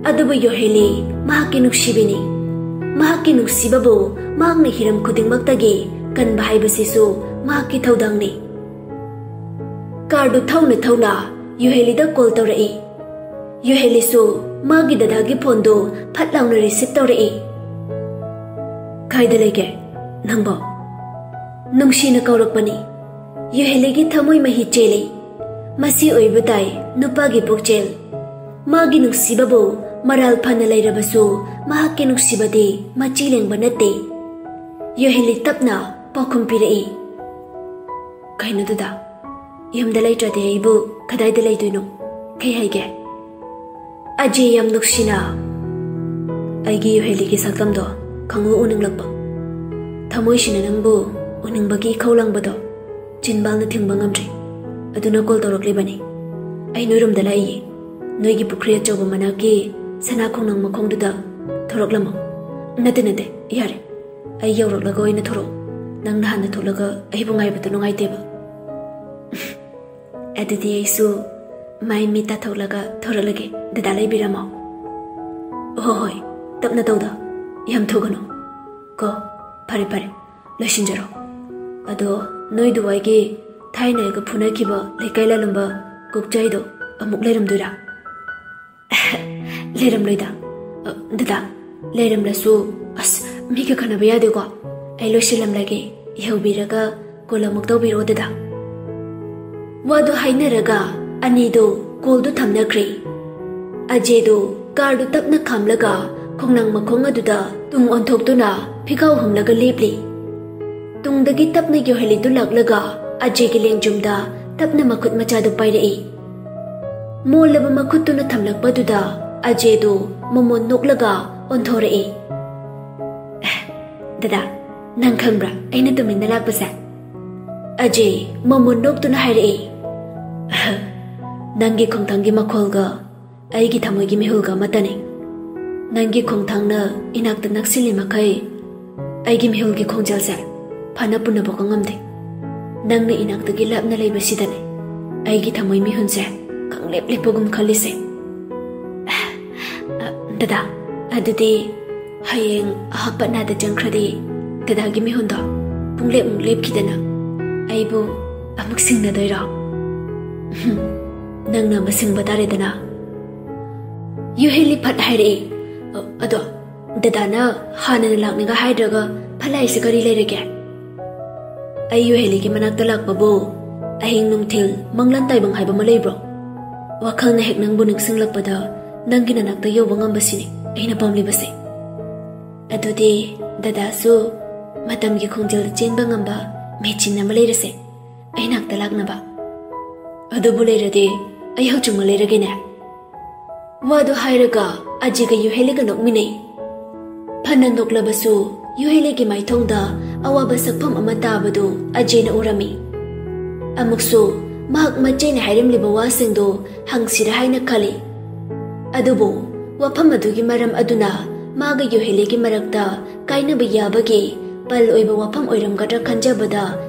ꯑꯗꯨꯕꯨ ꯌꯨꯍꯦꯂꯤ ꯃꯍꯥꯛꯀꯤ ꯅꯨꯡꯁꯤꯕꯤꯅꯤ꯫ ꯃꯍꯥꯛꯀꯤ ꯅꯨꯡꯁꯤꯕꯕꯨ ꯃꯍꯥꯛꯅ ꯍꯤꯔꯝ ꯈꯨꯗꯤꯡꯃꯛꯇꯒꯤ ꯀꯟꯕ ꯍꯥꯏꯕꯁꯤꯁꯨ ꯃꯍꯥꯛꯀꯤ ꯊꯧꯗꯥꯡꯅꯤ꯫ ꯀꯥꯔꯗꯨ ꯊꯧꯅ ꯊꯧꯅ ꯌꯨꯍꯦꯂꯤꯗ ꯀꯣꯜ ꯇꯧꯔꯛꯏ꯫ ꯌꯨꯍꯦꯂꯤꯁꯨ ꯃꯥꯒꯤ ꯗꯗꯥꯒꯤ ꯐꯣꯟꯗꯨ ꯐꯠ ꯂꯥꯎꯅ ꯔꯤꯁꯤꯞ ꯇꯧꯔꯛꯏ꯫ "ꯀꯥꯏꯗ ꯂꯩꯒꯦ ꯅꯪꯕꯣ?" ꯅꯨꯡꯁꯤꯅ ꯀꯧꯔꯛꯄꯅꯤ꯫ ꯌꯨꯍꯦꯂꯤꯒꯤ ꯊꯃꯣꯏ ꯃꯍꯤ ꯆꯦꯜꯂꯤ꯫ ꯃꯁꯤ ꯑꯣꯏꯕ ꯇꯥꯏ ꯅꯨꯄꯥꯒꯤ ꯄꯨꯛꯆꯦꯜ꯫ ꯃꯥꯒꯤ ꯅꯨꯡꯁꯤꯕꯕꯨ ꯃꯔꯥꯜ ꯐꯅ ꯂꯩꯔꯕꯁꯨ ꯃꯍꯥꯛꯀꯤ ꯅꯨꯡꯁꯤꯕꯗꯤ ꯃꯆꯤ ꯂꯦꯡꯕ ꯅꯠꯇꯦ꯫ ꯌꯨꯍꯦꯂꯤ ꯇꯞꯅ ꯄꯥꯎꯈꯨꯝ ꯄꯤꯔꯛꯏ꯫ "ꯀꯩꯅꯣꯗꯨꯗ, ꯌꯨꯝꯗ ꯂꯩꯇ꯭ꯔꯗꯤ ꯑꯩꯕꯨ ꯀꯗꯥꯏꯗ ꯂꯩꯗꯣꯏꯅꯣ? ꯀꯩ ꯍꯥꯏꯒꯦ?" ꯑꯖꯦ ꯌꯥꯝ ꯅꯨꯡꯁꯤꯅ, "ꯑꯩꯒꯤ ꯌꯨꯍꯦꯂꯤꯒꯤ ꯁꯛꯇꯝꯗꯣ ꯈꯪꯎ ꯎꯅꯤꯡꯂꯛꯄ, ꯊꯃꯣꯏꯁꯤꯅ ꯅꯪꯕꯨ ꯎꯅꯤꯡꯕꯒꯤ ꯏꯈꯧ ꯂꯪꯕꯗꯣ ꯆꯤꯟꯕꯥꯜꯅ ꯊꯤꯡꯕ ꯉꯝꯗ꯭ꯔꯦ꯫ ꯑꯗꯨꯅ ꯀꯣꯜ ꯇꯧꯔꯛꯂꯤꯕꯅꯤ꯫ ꯑꯩ ꯅꯣꯏꯔꯣꯝꯗ ꯂꯥꯛꯏꯌꯦ꯫ ꯅꯣꯏꯒꯤ ꯄꯨꯈ꯭ꯔꯤ ꯑꯆꯧꯕ ꯃꯅꯥꯛꯀꯤ ꯁꯅꯥ ꯈꯣꯡꯅꯥꯡ ꯃꯈꯣꯡꯗꯨꯗ ꯊꯣꯔꯛꯂꯝꯃꯣ꯫ ꯅꯠꯇꯦ, ꯅꯠꯇꯦ, ꯌꯥꯔꯦ꯫ ꯑꯩ ꯌꯧꯔꯛꯂꯒ ꯑꯣꯏꯅ ꯊꯣꯔꯛꯑꯣ꯫ ꯅꯪꯅ ꯍꯥꯟꯅ ꯊꯣꯛꯂꯒ ꯑꯩꯕꯨ ꯉꯥꯏꯕꯗꯣ ꯅꯨꯡꯉꯥꯏꯇꯦꯕ꯫ ꯑꯗꯨꯗꯤ ꯑꯩꯁꯨ ꯃꯥꯏ ꯃꯤꯠ ꯇꯥꯊꯣꯛꯂꯒ ꯊꯣꯔꯛꯂꯒꯦ꯫ ꯗꯗꯥ ꯂꯩꯕꯤꯔꯝꯃꯣ꯫ ꯍꯣꯏ, ꯍꯣꯏ, ꯇꯞꯅ ꯇꯧꯗ꯫ ꯌꯥꯝ ꯊꯨꯒꯅꯨ꯫ ꯀꯣ, ꯐꯔꯦ, ꯐꯔꯦ, ꯂꯣꯏꯁꯤꯟꯖꯔꯣ꯫ ꯑꯗꯣ ꯅꯣꯏ ꯗꯨꯋꯥꯏꯒꯤ ꯊꯥꯏꯅ ꯑꯩꯒ ꯐꯨꯅꯈꯤꯕ ꯂꯩꯀꯥꯏ ꯂꯥꯂꯨꯝꯕ ꯀꯣꯛꯆꯥꯏꯗꯣ ꯑꯃꯨꯛ ꯂꯩꯔꯝꯗꯣꯏꯔꯥ? ꯂꯩꯔꯝꯂꯣꯏꯗ꯫ ꯑ, ꯗꯗꯥ, ꯂꯩꯔꯝꯂꯁꯨ, ꯑꯁ, ꯃꯤꯒ ꯈꯟꯅꯕ ꯌꯥꯗꯦꯀꯣ꯫ ꯑꯩ ꯂꯣꯏꯁꯤꯜꯂꯝꯂꯒꯦ, ꯏꯍꯧꯕꯤꯔꯒ ꯀꯣꯜ ꯑꯃꯨꯛ ꯇꯧꯕꯤꯔꯛꯑꯣ, ꯗꯗꯥ꯫ ꯋꯥꯗꯨ ꯍꯥꯏꯅꯔꯒ ꯑꯅꯤꯗꯨ ꯀꯣꯜꯗꯨ ꯊꯝꯅꯈ꯭ꯔꯦ꯫ ꯑꯖꯦꯗꯨ ꯀꯥꯔꯗꯨ ꯇꯞꯅ ꯈꯥꯝꯂꯒ ꯈꯣꯡꯅꯥꯡ ꯃꯈꯣꯡ ꯑꯗꯨꯗ ꯇꯨꯡ ꯑꯣꯟꯊꯣꯛꯇꯨꯅ ꯐꯤꯈꯥꯎ ꯍꯨꯝꯂꯒ ꯂꯦꯞꯂꯤ꯫ ꯇꯨꯡꯗꯒꯤ ꯇꯞꯅ ꯌꯣꯍꯦꯂꯤꯗꯨ ꯂꯥꯛꯂꯒ ꯑꯖꯦꯒꯤ ꯂꯦꯡꯖꯨꯝꯗ ꯇꯞꯅ ꯃꯈꯨꯠ ꯃꯆꯥꯗꯨ ꯄꯥꯏꯔꯛꯏ꯫ ꯃꯣꯜꯂꯕ ꯃꯈꯨꯠꯇꯨꯅ ꯊꯝꯂꯛꯄꯗꯨꯗ ꯑꯖꯦꯗꯨ ꯃꯃꯣꯟ ꯅꯣꯛꯂꯒ ꯑꯣꯟꯊꯣꯔꯛꯏ꯫ "ꯗꯗꯥ, ꯅꯪ ꯈꯪꯕ꯭ꯔꯥ ꯑꯩꯅ ꯇꯨꯃꯤꯟꯅ ꯂꯥꯛꯄꯁꯦ?" ꯑꯖꯦ ꯃꯃꯣꯟ ꯅꯣꯛꯇꯨꯅ ꯍꯥꯏꯔꯛꯏ꯫ "ꯅꯪꯒꯤ ꯈꯣꯡꯊꯥꯡꯒꯤ ꯃꯈꯣꯜꯒ ꯑꯩꯒꯤ ꯊꯃꯣꯏꯒꯤ ꯃꯤꯍꯨꯜꯒ ꯑꯃꯠꯇꯅꯤ꯫ ꯅꯪꯒꯤ ꯈꯣꯡꯊꯥꯡꯅ ꯏꯅꯥꯛꯇ ꯅꯛꯁꯤꯜꯂꯤ ꯃꯈꯩ ꯑꯩꯒꯤ ꯃꯤꯍꯨꯜꯒꯤ ꯈꯣꯡꯖꯦꯜꯁꯦ ꯐꯅ ꯄꯨꯅꯕꯒ ꯉꯝꯗꯦ꯫ ꯅꯪꯅ ꯏꯅꯥꯛꯇꯒꯤ ꯂꯥꯞꯅ ꯂꯩꯕꯁꯤꯗꯅꯦ ꯑꯩꯒꯤ ꯊꯃꯣꯏ ꯃꯤꯍꯨꯜꯁꯦ ꯈꯪꯂꯦꯞ ꯂꯦꯞꯄꯒꯨꯝ ꯈꯜꯂꯤꯁꯦ꯫" "ꯑ, ꯗꯗꯥ, ꯑꯗꯨꯗꯤ ꯍꯌꯦꯡ ꯑꯍꯥꯞꯄꯠꯅꯥꯗ ꯆꯪꯈ꯭ꯔꯗꯤ ꯗꯗꯥꯒꯤ ꯃꯤꯍꯨꯜꯗꯣ ꯄꯨꯡꯂꯦꯞꯃꯨꯛ ꯂꯦꯞꯈꯤꯗꯅ ꯑꯩꯕꯨ ꯑꯃꯨꯛ ꯁꯤꯡꯅꯗꯣꯏꯔꯣ?" "ꯍꯨꯝ, ꯅꯪꯅ ꯑꯃ ꯁꯤꯡꯕ ꯇꯥꯔꯦꯗꯅ꯫" ꯌꯨꯍꯦꯂꯤ ꯐꯠ ꯍꯥꯏꯔꯛꯏ꯫ "ꯑ, ꯑꯗꯣ ꯗꯗꯥꯅ ꯍꯥꯟꯅꯅ ꯂꯥꯛꯅꯤꯒ ꯍꯥꯏꯗ꯭ꯔꯒ ꯐꯠ ꯂꯥꯛꯏꯁꯦ ꯀꯔꯤ ꯂꯩꯔꯒꯦ?" "ꯑꯩ ꯌꯨꯍꯦꯂꯤꯒꯤ ꯃꯅꯥꯛꯇ ꯂꯥꯛꯄꯕꯨ ꯑꯍꯤꯡ ꯅꯨꯡꯊꯤꯜ ꯃꯪꯂꯥꯟ ꯇꯥꯏꯕꯪ ꯍꯥꯏꯕ ꯑꯃ ꯂꯩꯕ꯭ꯔꯣ? ꯋꯥꯈꯜꯅ ꯍꯦꯛ ꯅꯪꯕꯨ ꯅꯤꯡꯁꯤꯡꯂꯛꯄꯗ ꯅꯪꯒꯤ ꯅꯅꯥꯛꯇ ꯌꯧꯕ ꯉꯝꯕꯁꯤꯅꯤ ꯑꯩꯅ ꯄꯥꯝꯂꯤꯕꯁꯦ꯫" "ꯑꯗꯨꯗꯤ ꯗꯗꯥꯁꯨ ꯃꯇꯝꯒꯤ ꯈꯣꯡꯖꯦꯜꯗ ꯆꯦꯟꯕ ꯉꯝꯕ ꯃꯦꯆꯤꯟ ꯑꯃ ꯂꯩꯔꯁꯦ, ꯑꯩ ꯅꯥꯛꯇ ꯂꯥꯛꯅꯕ꯫" "ꯑꯗꯨꯕꯨ ꯂꯩꯔꯗꯤ ꯑꯩ ꯍꯧꯖꯤꯛꯃꯛ ꯂꯩꯔꯒꯦꯅꯦ꯫" ꯋꯥꯗꯨ ꯍꯥꯏꯔꯒ ꯑꯖꯤꯒ ꯌꯨꯍꯦꯂꯤꯒ ꯅꯣꯛꯃꯤꯟꯅꯩ꯫ ꯐꯅ ꯅꯣꯛꯂꯕꯁꯨ ꯌꯨꯍꯦꯂꯤꯒꯤ ꯃꯥꯏꯊꯣꯡꯗ ꯑꯋꯥꯕ ꯁꯛꯐꯝ ꯑꯃ ꯇꯥꯕꯗꯨ ꯑꯖꯦꯅ ꯎꯔꯝꯃꯤ꯫ ꯑꯃꯨꯛꯁꯨ ꯃꯍꯥꯛ ꯃꯆꯦꯅ ꯍꯥꯏꯔꯝꯂꯤꯕ ꯋꯥꯁꯤꯡꯗꯨ ꯍꯪꯁꯤꯔꯥ ꯍꯥꯏꯅ ꯈꯜꯂꯤ꯫ ꯑꯗꯨꯕꯨ ꯋꯥꯐꯝ ꯑꯗꯨꯒꯤ ꯃꯔꯝ ꯑꯗꯨꯅ ꯃꯥꯒ ꯌꯣꯍꯦꯂꯤꯒꯤ ꯃꯔꯛꯇ ꯀꯥꯏꯅꯕ ꯌꯥꯕꯒꯤ ꯄꯜ ꯑꯣꯏꯕ ꯋꯥꯐꯝ ꯑꯣꯏꯔꯝꯒꯗ꯭ꯔꯥ ꯈꯟꯖꯕꯗ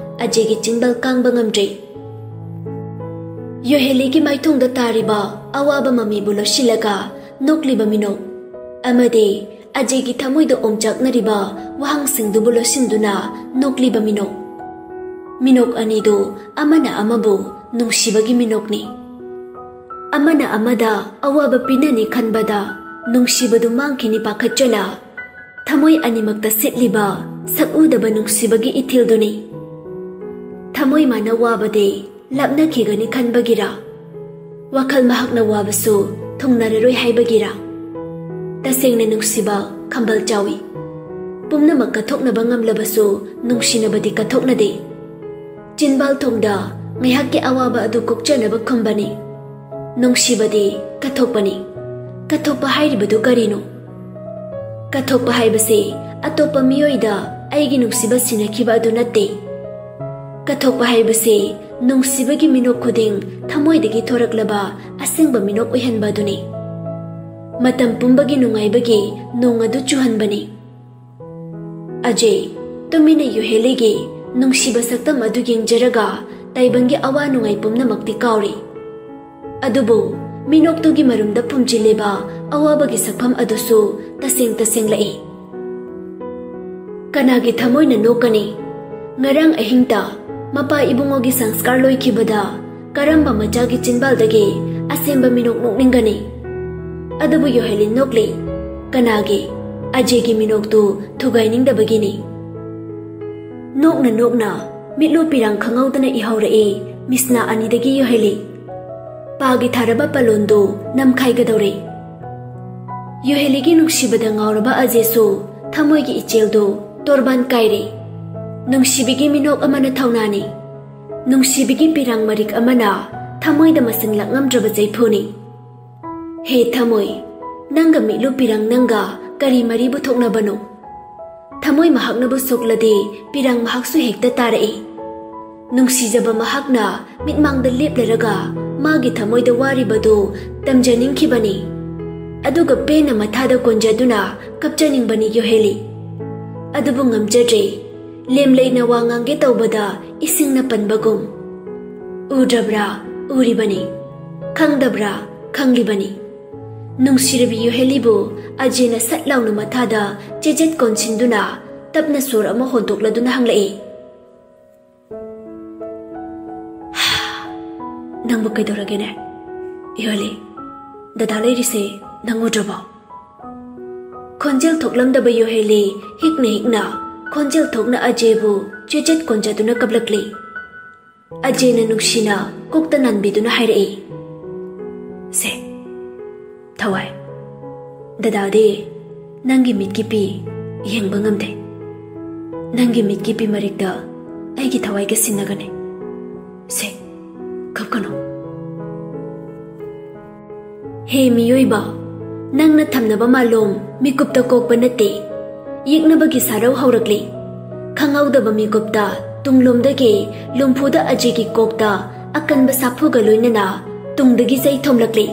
ꯑꯖꯦꯒꯤ ꯆꯤꯟꯕꯥꯜ ꯀꯥꯡꯕ ꯉꯝꯗ꯭ꯔꯦ꯫ ꯌꯣꯍꯦꯂꯤꯒꯤ ꯃꯥꯏꯊꯣꯡꯗ ꯇꯥꯔꯤꯕ ꯑꯋꯥꯕ ꯃꯃꯤꯕꯨ ꯂꯣꯠꯁꯤꯜꯂꯒ ꯅꯣꯛꯂꯤꯕ ꯃꯤꯅꯣꯛ ꯑꯃꯗꯤ ꯑꯖꯦꯒꯤ ꯊꯃꯣꯏꯗ ꯑꯣꯝꯆꯥꯛꯅꯔꯤꯕ ꯋꯥꯍꯪꯁꯤꯡꯗꯨꯕꯨ ꯂꯣꯠꯁꯤꯟꯗꯨꯅ ꯅꯣꯛꯂꯤꯕ ꯃꯤꯅꯣꯛ꯫ ꯃꯤꯅꯣꯛ ꯑꯅꯤꯗꯨ ꯑꯃꯅ ꯑꯃꯕꯨ ꯅꯨꯡꯁꯤꯕꯒꯤ ꯃꯤꯅꯣꯛꯅꯤ꯫ ꯑꯃꯅ ꯑꯃꯗ ꯑꯋꯥꯕ ꯄꯤꯅꯅꯤ ꯈꯟꯕꯗ ꯅꯨꯡꯁꯤꯕꯗꯨ ꯃꯥꯡꯈꯤꯅꯤ ꯄꯥꯈꯠꯆꯅ ꯊꯃꯣꯏ ꯑꯅꯤꯃꯛꯇ ꯁꯤꯠꯂꯤꯕ ꯁꯛꯎꯗꯕ ꯅꯨꯡꯁꯤꯕꯒꯤ ꯏꯊꯤꯜꯗꯨꯅꯤ꯫ ꯊꯃꯣꯏ ꯃꯥꯅ ꯋꯥꯕꯗꯤ ꯂꯥꯞꯅꯈꯤꯒꯅꯤ ꯈꯟꯕꯒꯤꯔ? ꯋꯥꯈꯜ ꯃꯍꯥꯛꯅ ꯋꯥꯕꯁꯨ ꯊꯨꯡꯅꯔꯔꯣꯏ ꯍꯥꯏꯕꯒꯤꯔ? ꯇꯁꯦꯡꯅ ꯅꯨꯡꯁꯤꯕ ꯈꯝꯕꯜ ꯆꯥꯎꯏ꯫ ꯄꯨꯝꯅꯃꯛ ꯀꯠꯊꯣꯛꯅꯕ ꯉꯝꯂꯕꯁꯨ ꯅꯨꯡꯁꯤꯅꯕꯗꯤ ꯀꯠꯊꯣꯛꯅꯗꯦ꯫ ꯆꯤꯟꯕꯥꯜ ꯊꯣꯡꯗ ꯉꯥꯏꯍꯥꯛꯀꯤ ꯑꯋꯥꯕ ꯑꯗꯨ ꯀꯣꯛꯆꯅꯕ ꯈꯨꯝꯕꯅꯤ꯫ ꯅꯨꯡꯁꯤꯕꯗꯤ ꯀꯠꯊꯣꯛꯄꯅꯤ꯫ ꯀꯠꯊꯣꯛꯄ ꯍꯥꯏꯔꯤꯕꯗꯨ ꯀꯔꯤꯅꯣ? ꯀꯠꯊꯣꯛꯄ ꯍꯥꯏꯕꯁꯤ ꯑꯇꯣꯞꯄ ꯃꯤꯑꯣꯏꯗ ꯑꯩꯒꯤ ꯅꯨꯡꯁꯤꯕ ꯁꯤꯟꯅꯈꯤꯕ ꯑꯗꯨ ꯅꯠꯇꯦ꯫ ꯀꯠꯊꯣꯛꯄ ꯍꯥꯏꯕꯁꯤ ꯅꯨꯡꯁꯤꯕꯒꯤ ꯃꯤꯅꯣꯛ ꯈꯨꯗꯤꯡ ꯊꯃꯣꯏꯗꯒꯤ ꯊꯣꯔꯛꯂꯕ ꯑꯁꯦꯡꯕ ꯃꯤꯅꯣꯛ ꯑꯣꯏꯍꯟꯕ ꯑꯗꯨꯅꯤ꯫ ꯃꯇꯝ ꯄꯨꯝꯕꯒꯤ ꯅꯨꯡꯉꯥꯏꯕꯒꯤ ꯅꯣꯡ ꯑꯗꯨ ꯆꯨꯍꯟꯕꯅꯤ꯫ ꯑꯖꯦ, ꯇꯨꯃꯤꯟꯅ ꯌꯨꯍꯦꯂꯤꯒꯤ ꯅꯨꯡꯁꯤꯕ ꯁꯛꯇꯝ ꯑꯗꯨ ꯌꯦꯡꯖꯔꯒ ꯇꯥꯏꯕꯪꯒꯤ ꯑꯋꯥ ꯅꯨꯡꯉꯥꯏ ꯄꯨꯝꯅꯃꯛꯇꯤ ꯀꯥꯎꯔꯤ꯫ ꯑꯗꯨꯕꯨ ꯃꯤꯅꯣꯛꯇꯨꯒꯤ ꯃꯔꯨꯝꯗ ꯐꯨꯝꯖꯤꯜꯂꯤꯕ ꯑꯋꯥꯕꯒꯤ ꯁꯛꯐꯝ ꯑꯗꯨꯁꯨ ꯇꯁꯦꯡ ꯇꯁꯦꯡꯂꯛꯏ꯫ ꯀꯅꯥꯒꯤ ꯊꯃꯣꯏꯅ ꯅꯣꯛꯀꯅꯤ? ꯉꯔꯥꯡ ꯑꯍꯤꯡꯗ ꯃꯄꯥ ꯏꯕꯨꯡꯉꯣꯒꯤ ꯁꯪꯁꯀꯥꯔ ꯂꯣꯏꯈꯤꯕꯗ ꯀꯔꯝꯕ ꯃꯆꯥꯒꯤ ꯆꯤꯟꯕꯥꯜꯗꯒꯤ ꯑꯁꯦꯡꯕ ꯃꯤꯅꯣꯛ ꯅꯣꯛꯅꯤꯡꯒꯅꯤ? ꯑꯗꯨꯕꯨ ꯌꯣꯍꯦꯂꯤꯟ ꯅꯣꯛꯂꯤ꯫ ꯀꯅꯥꯒꯤ? ꯑꯖꯦꯒꯤ ꯃꯤꯅꯣꯛꯇꯨ ꯊꯨꯒꯥꯏꯅꯤꯡꯗꯕꯒꯤꯅꯤ꯫ ꯅꯣꯛꯅ ꯅꯣꯛꯅ ꯃꯤꯠꯂꯨ ꯄꯤꯔꯥꯡ ꯈꯪꯍꯧꯗꯅ ꯏꯍꯧꯔꯛꯏ ꯃꯤꯁꯅꯥ ꯑꯅꯤꯗꯒꯤ ꯌꯣꯍꯦꯂꯤ꯫ ꯄꯥꯒꯤ ꯊꯥꯔꯕ ꯄꯂꯣꯟꯗꯨ ꯅꯝꯈꯥꯏꯒꯗꯧꯔꯦ꯫ ꯌꯣꯍꯦꯂꯤꯒꯤ ꯅꯨꯡꯁꯤꯕꯗ ꯉꯥꯎꯔꯕ ꯑꯖꯦꯁꯨ ꯊꯃꯣꯏꯒꯤ ꯏꯆꯦꯜꯗꯨ ꯇꯣꯔꯕꯥꯟ ꯀꯥꯏꯔꯦ꯫ ꯅꯨꯡꯁꯤꯕꯤꯒꯤ ꯃꯤꯅꯣꯛ ꯑꯃꯅ ꯊꯧꯅꯥꯅꯤ꯫ ꯅꯨꯡꯁꯤꯕꯤꯒꯤ ꯄꯤꯔꯥꯡ ꯃꯔꯤꯛ ꯑꯃꯅ ꯊꯃꯣꯏꯗ ꯃꯁꯤꯡ ꯂꯥꯛꯉꯝꯗ꯭ꯔꯕ ꯆꯩꯐꯨꯅꯤ꯫ ꯍꯦ ꯊꯃꯣꯏ, ꯅꯪꯒ ꯃꯤꯠꯂꯨ ꯄꯤꯔꯥꯡ ꯅꯪꯒ ꯀꯔꯤ ꯃꯔꯤ ꯄꯨꯊꯣꯛꯅꯕꯅꯣ? ꯊꯃꯣꯏ ꯃꯍꯥꯛꯅꯕꯨ ꯁꯣꯛꯂꯗꯤ ꯄꯤꯔꯥꯡ ꯃꯍꯥꯛꯁꯨ ꯍꯦꯛꯇ ꯇꯥꯔꯛꯏ꯫ ꯅꯨꯡꯁꯤꯖꯕ ꯃꯍꯥꯛꯅ ꯃꯤꯠꯃꯥꯡꯗ ꯂꯦꯞꯂꯔꯒ ꯃꯥꯒꯤ ꯊꯃꯣꯏꯗ ꯋꯥꯔꯤꯕꯗꯨ ꯇꯝꯖꯅꯤꯡꯈꯤꯕꯅꯤ꯫ ꯑꯗꯨꯒ ꯄꯦꯟꯅ ꯃꯊꯥꯗ ꯀꯣꯟꯖꯗꯨꯅ ꯀꯞꯆꯅꯤꯡꯕꯅꯤ ꯌꯣꯍꯦꯂꯤ꯫ ꯑꯗꯨꯕꯨ ꯉꯝꯖꯗ꯭ꯔꯦ꯫ ꯂꯦꯝꯂꯩꯅ ꯋꯥ ꯉꯥꯡꯒꯦ ꯇꯧꯕꯗ ꯏꯁꯤꯡꯅ ꯄꯟꯕꯒꯨꯝ꯫ ꯎꯗ꯭ꯔꯕ꯭ꯔꯥ? ꯎꯔꯤꯕꯅꯤ꯫ ꯈꯪꯗꯕ꯭ꯔꯥ? ꯈꯪꯂꯤꯕꯅꯤ꯫ ꯅꯨꯡꯁꯤꯔꯕꯤ ꯌꯣꯍꯦꯂꯤꯕꯨ ꯑꯖꯦꯅ ꯁꯠ ꯂꯥꯎꯅ ꯃꯊꯥꯗ ꯆꯦꯖꯦꯠ ꯀꯣꯟꯁꯤꯟꯗꯨꯅ ꯇꯞꯅ ꯁꯣꯔ ꯑꯃ ꯍꯣꯟꯗꯣꯛꯂꯗꯨꯅ ꯍꯪꯂꯛꯏ, "ꯅꯪꯕꯨ ꯀꯩꯗꯧꯔꯒꯦꯅꯦ? ꯌꯣꯍꯦꯂꯤ, ꯗꯗꯥ ꯂꯩꯔꯤꯁꯦ ꯅꯪ ꯎꯗ꯭ꯔꯕꯣ?" ꯈꯣꯟꯖꯦꯜ ꯊꯣꯛꯂꯝꯗꯕ ꯌꯣꯍꯦꯂꯤ ꯍꯤꯛꯅ ꯍꯤꯛꯅ ꯈꯣꯟꯖꯦꯜ ꯊꯣꯛꯅ ꯑꯖꯦꯕꯨ ꯆꯦꯖꯦꯠ ꯀꯣꯟꯖꯗꯨꯅ ꯀꯞꯂꯛꯂꯤ꯫ ꯑꯖꯦꯅ ꯅꯨꯡꯁꯤꯅ ꯀꯣꯛꯇ ꯅꯥꯟꯕꯤꯗꯨꯅ ꯍꯥꯏꯔꯛꯏ, "ꯁꯦ, ꯊꯋꯥꯏ, ꯗꯗꯥꯗꯤ ꯅꯪꯒꯤ ꯃꯤꯠꯀꯤ ꯄꯤ ꯌꯦꯡꯕ ꯉꯝꯗꯦ꯫ ꯅꯪꯒꯤ ꯃꯤꯠꯀꯤ ꯄꯤ ꯃꯔꯛꯇ ꯑꯩꯒꯤ ꯊꯋꯥꯏꯒ ꯁꯤꯟꯅꯒꯅꯤ꯫ ꯁꯦ, ꯀꯞꯀꯅꯨ꯫" ꯍꯦ ꯃꯤꯑꯣꯏꯕ, ꯅꯪꯅ ꯊꯝꯅꯕ ꯃꯥꯂꯣꯝ ꯃꯤꯀꯨꯞꯇ ꯀꯣꯛꯄ ꯅꯠꯇꯦ꯫ ꯌꯦꯛꯅꯕꯒꯤ ꯁꯥꯔꯧ ꯍꯧꯔꯛꯂꯤ꯫ ꯈꯪꯍꯧꯗꯕ ꯃꯤꯀꯨꯞꯇ ꯇꯨꯡꯂꯣꯝꯗꯒꯤ ꯂꯨꯝꯐꯨꯗ ꯑꯖꯤꯒꯤ ꯀꯣꯛꯇ ꯑꯀꯟꯕ ꯁꯥꯐꯨꯒ ꯂꯣꯏꯅꯅ ꯇꯨꯡꯗꯒꯤ ꯆꯩ ꯊꯣꯝꯂꯛꯂꯤ꯫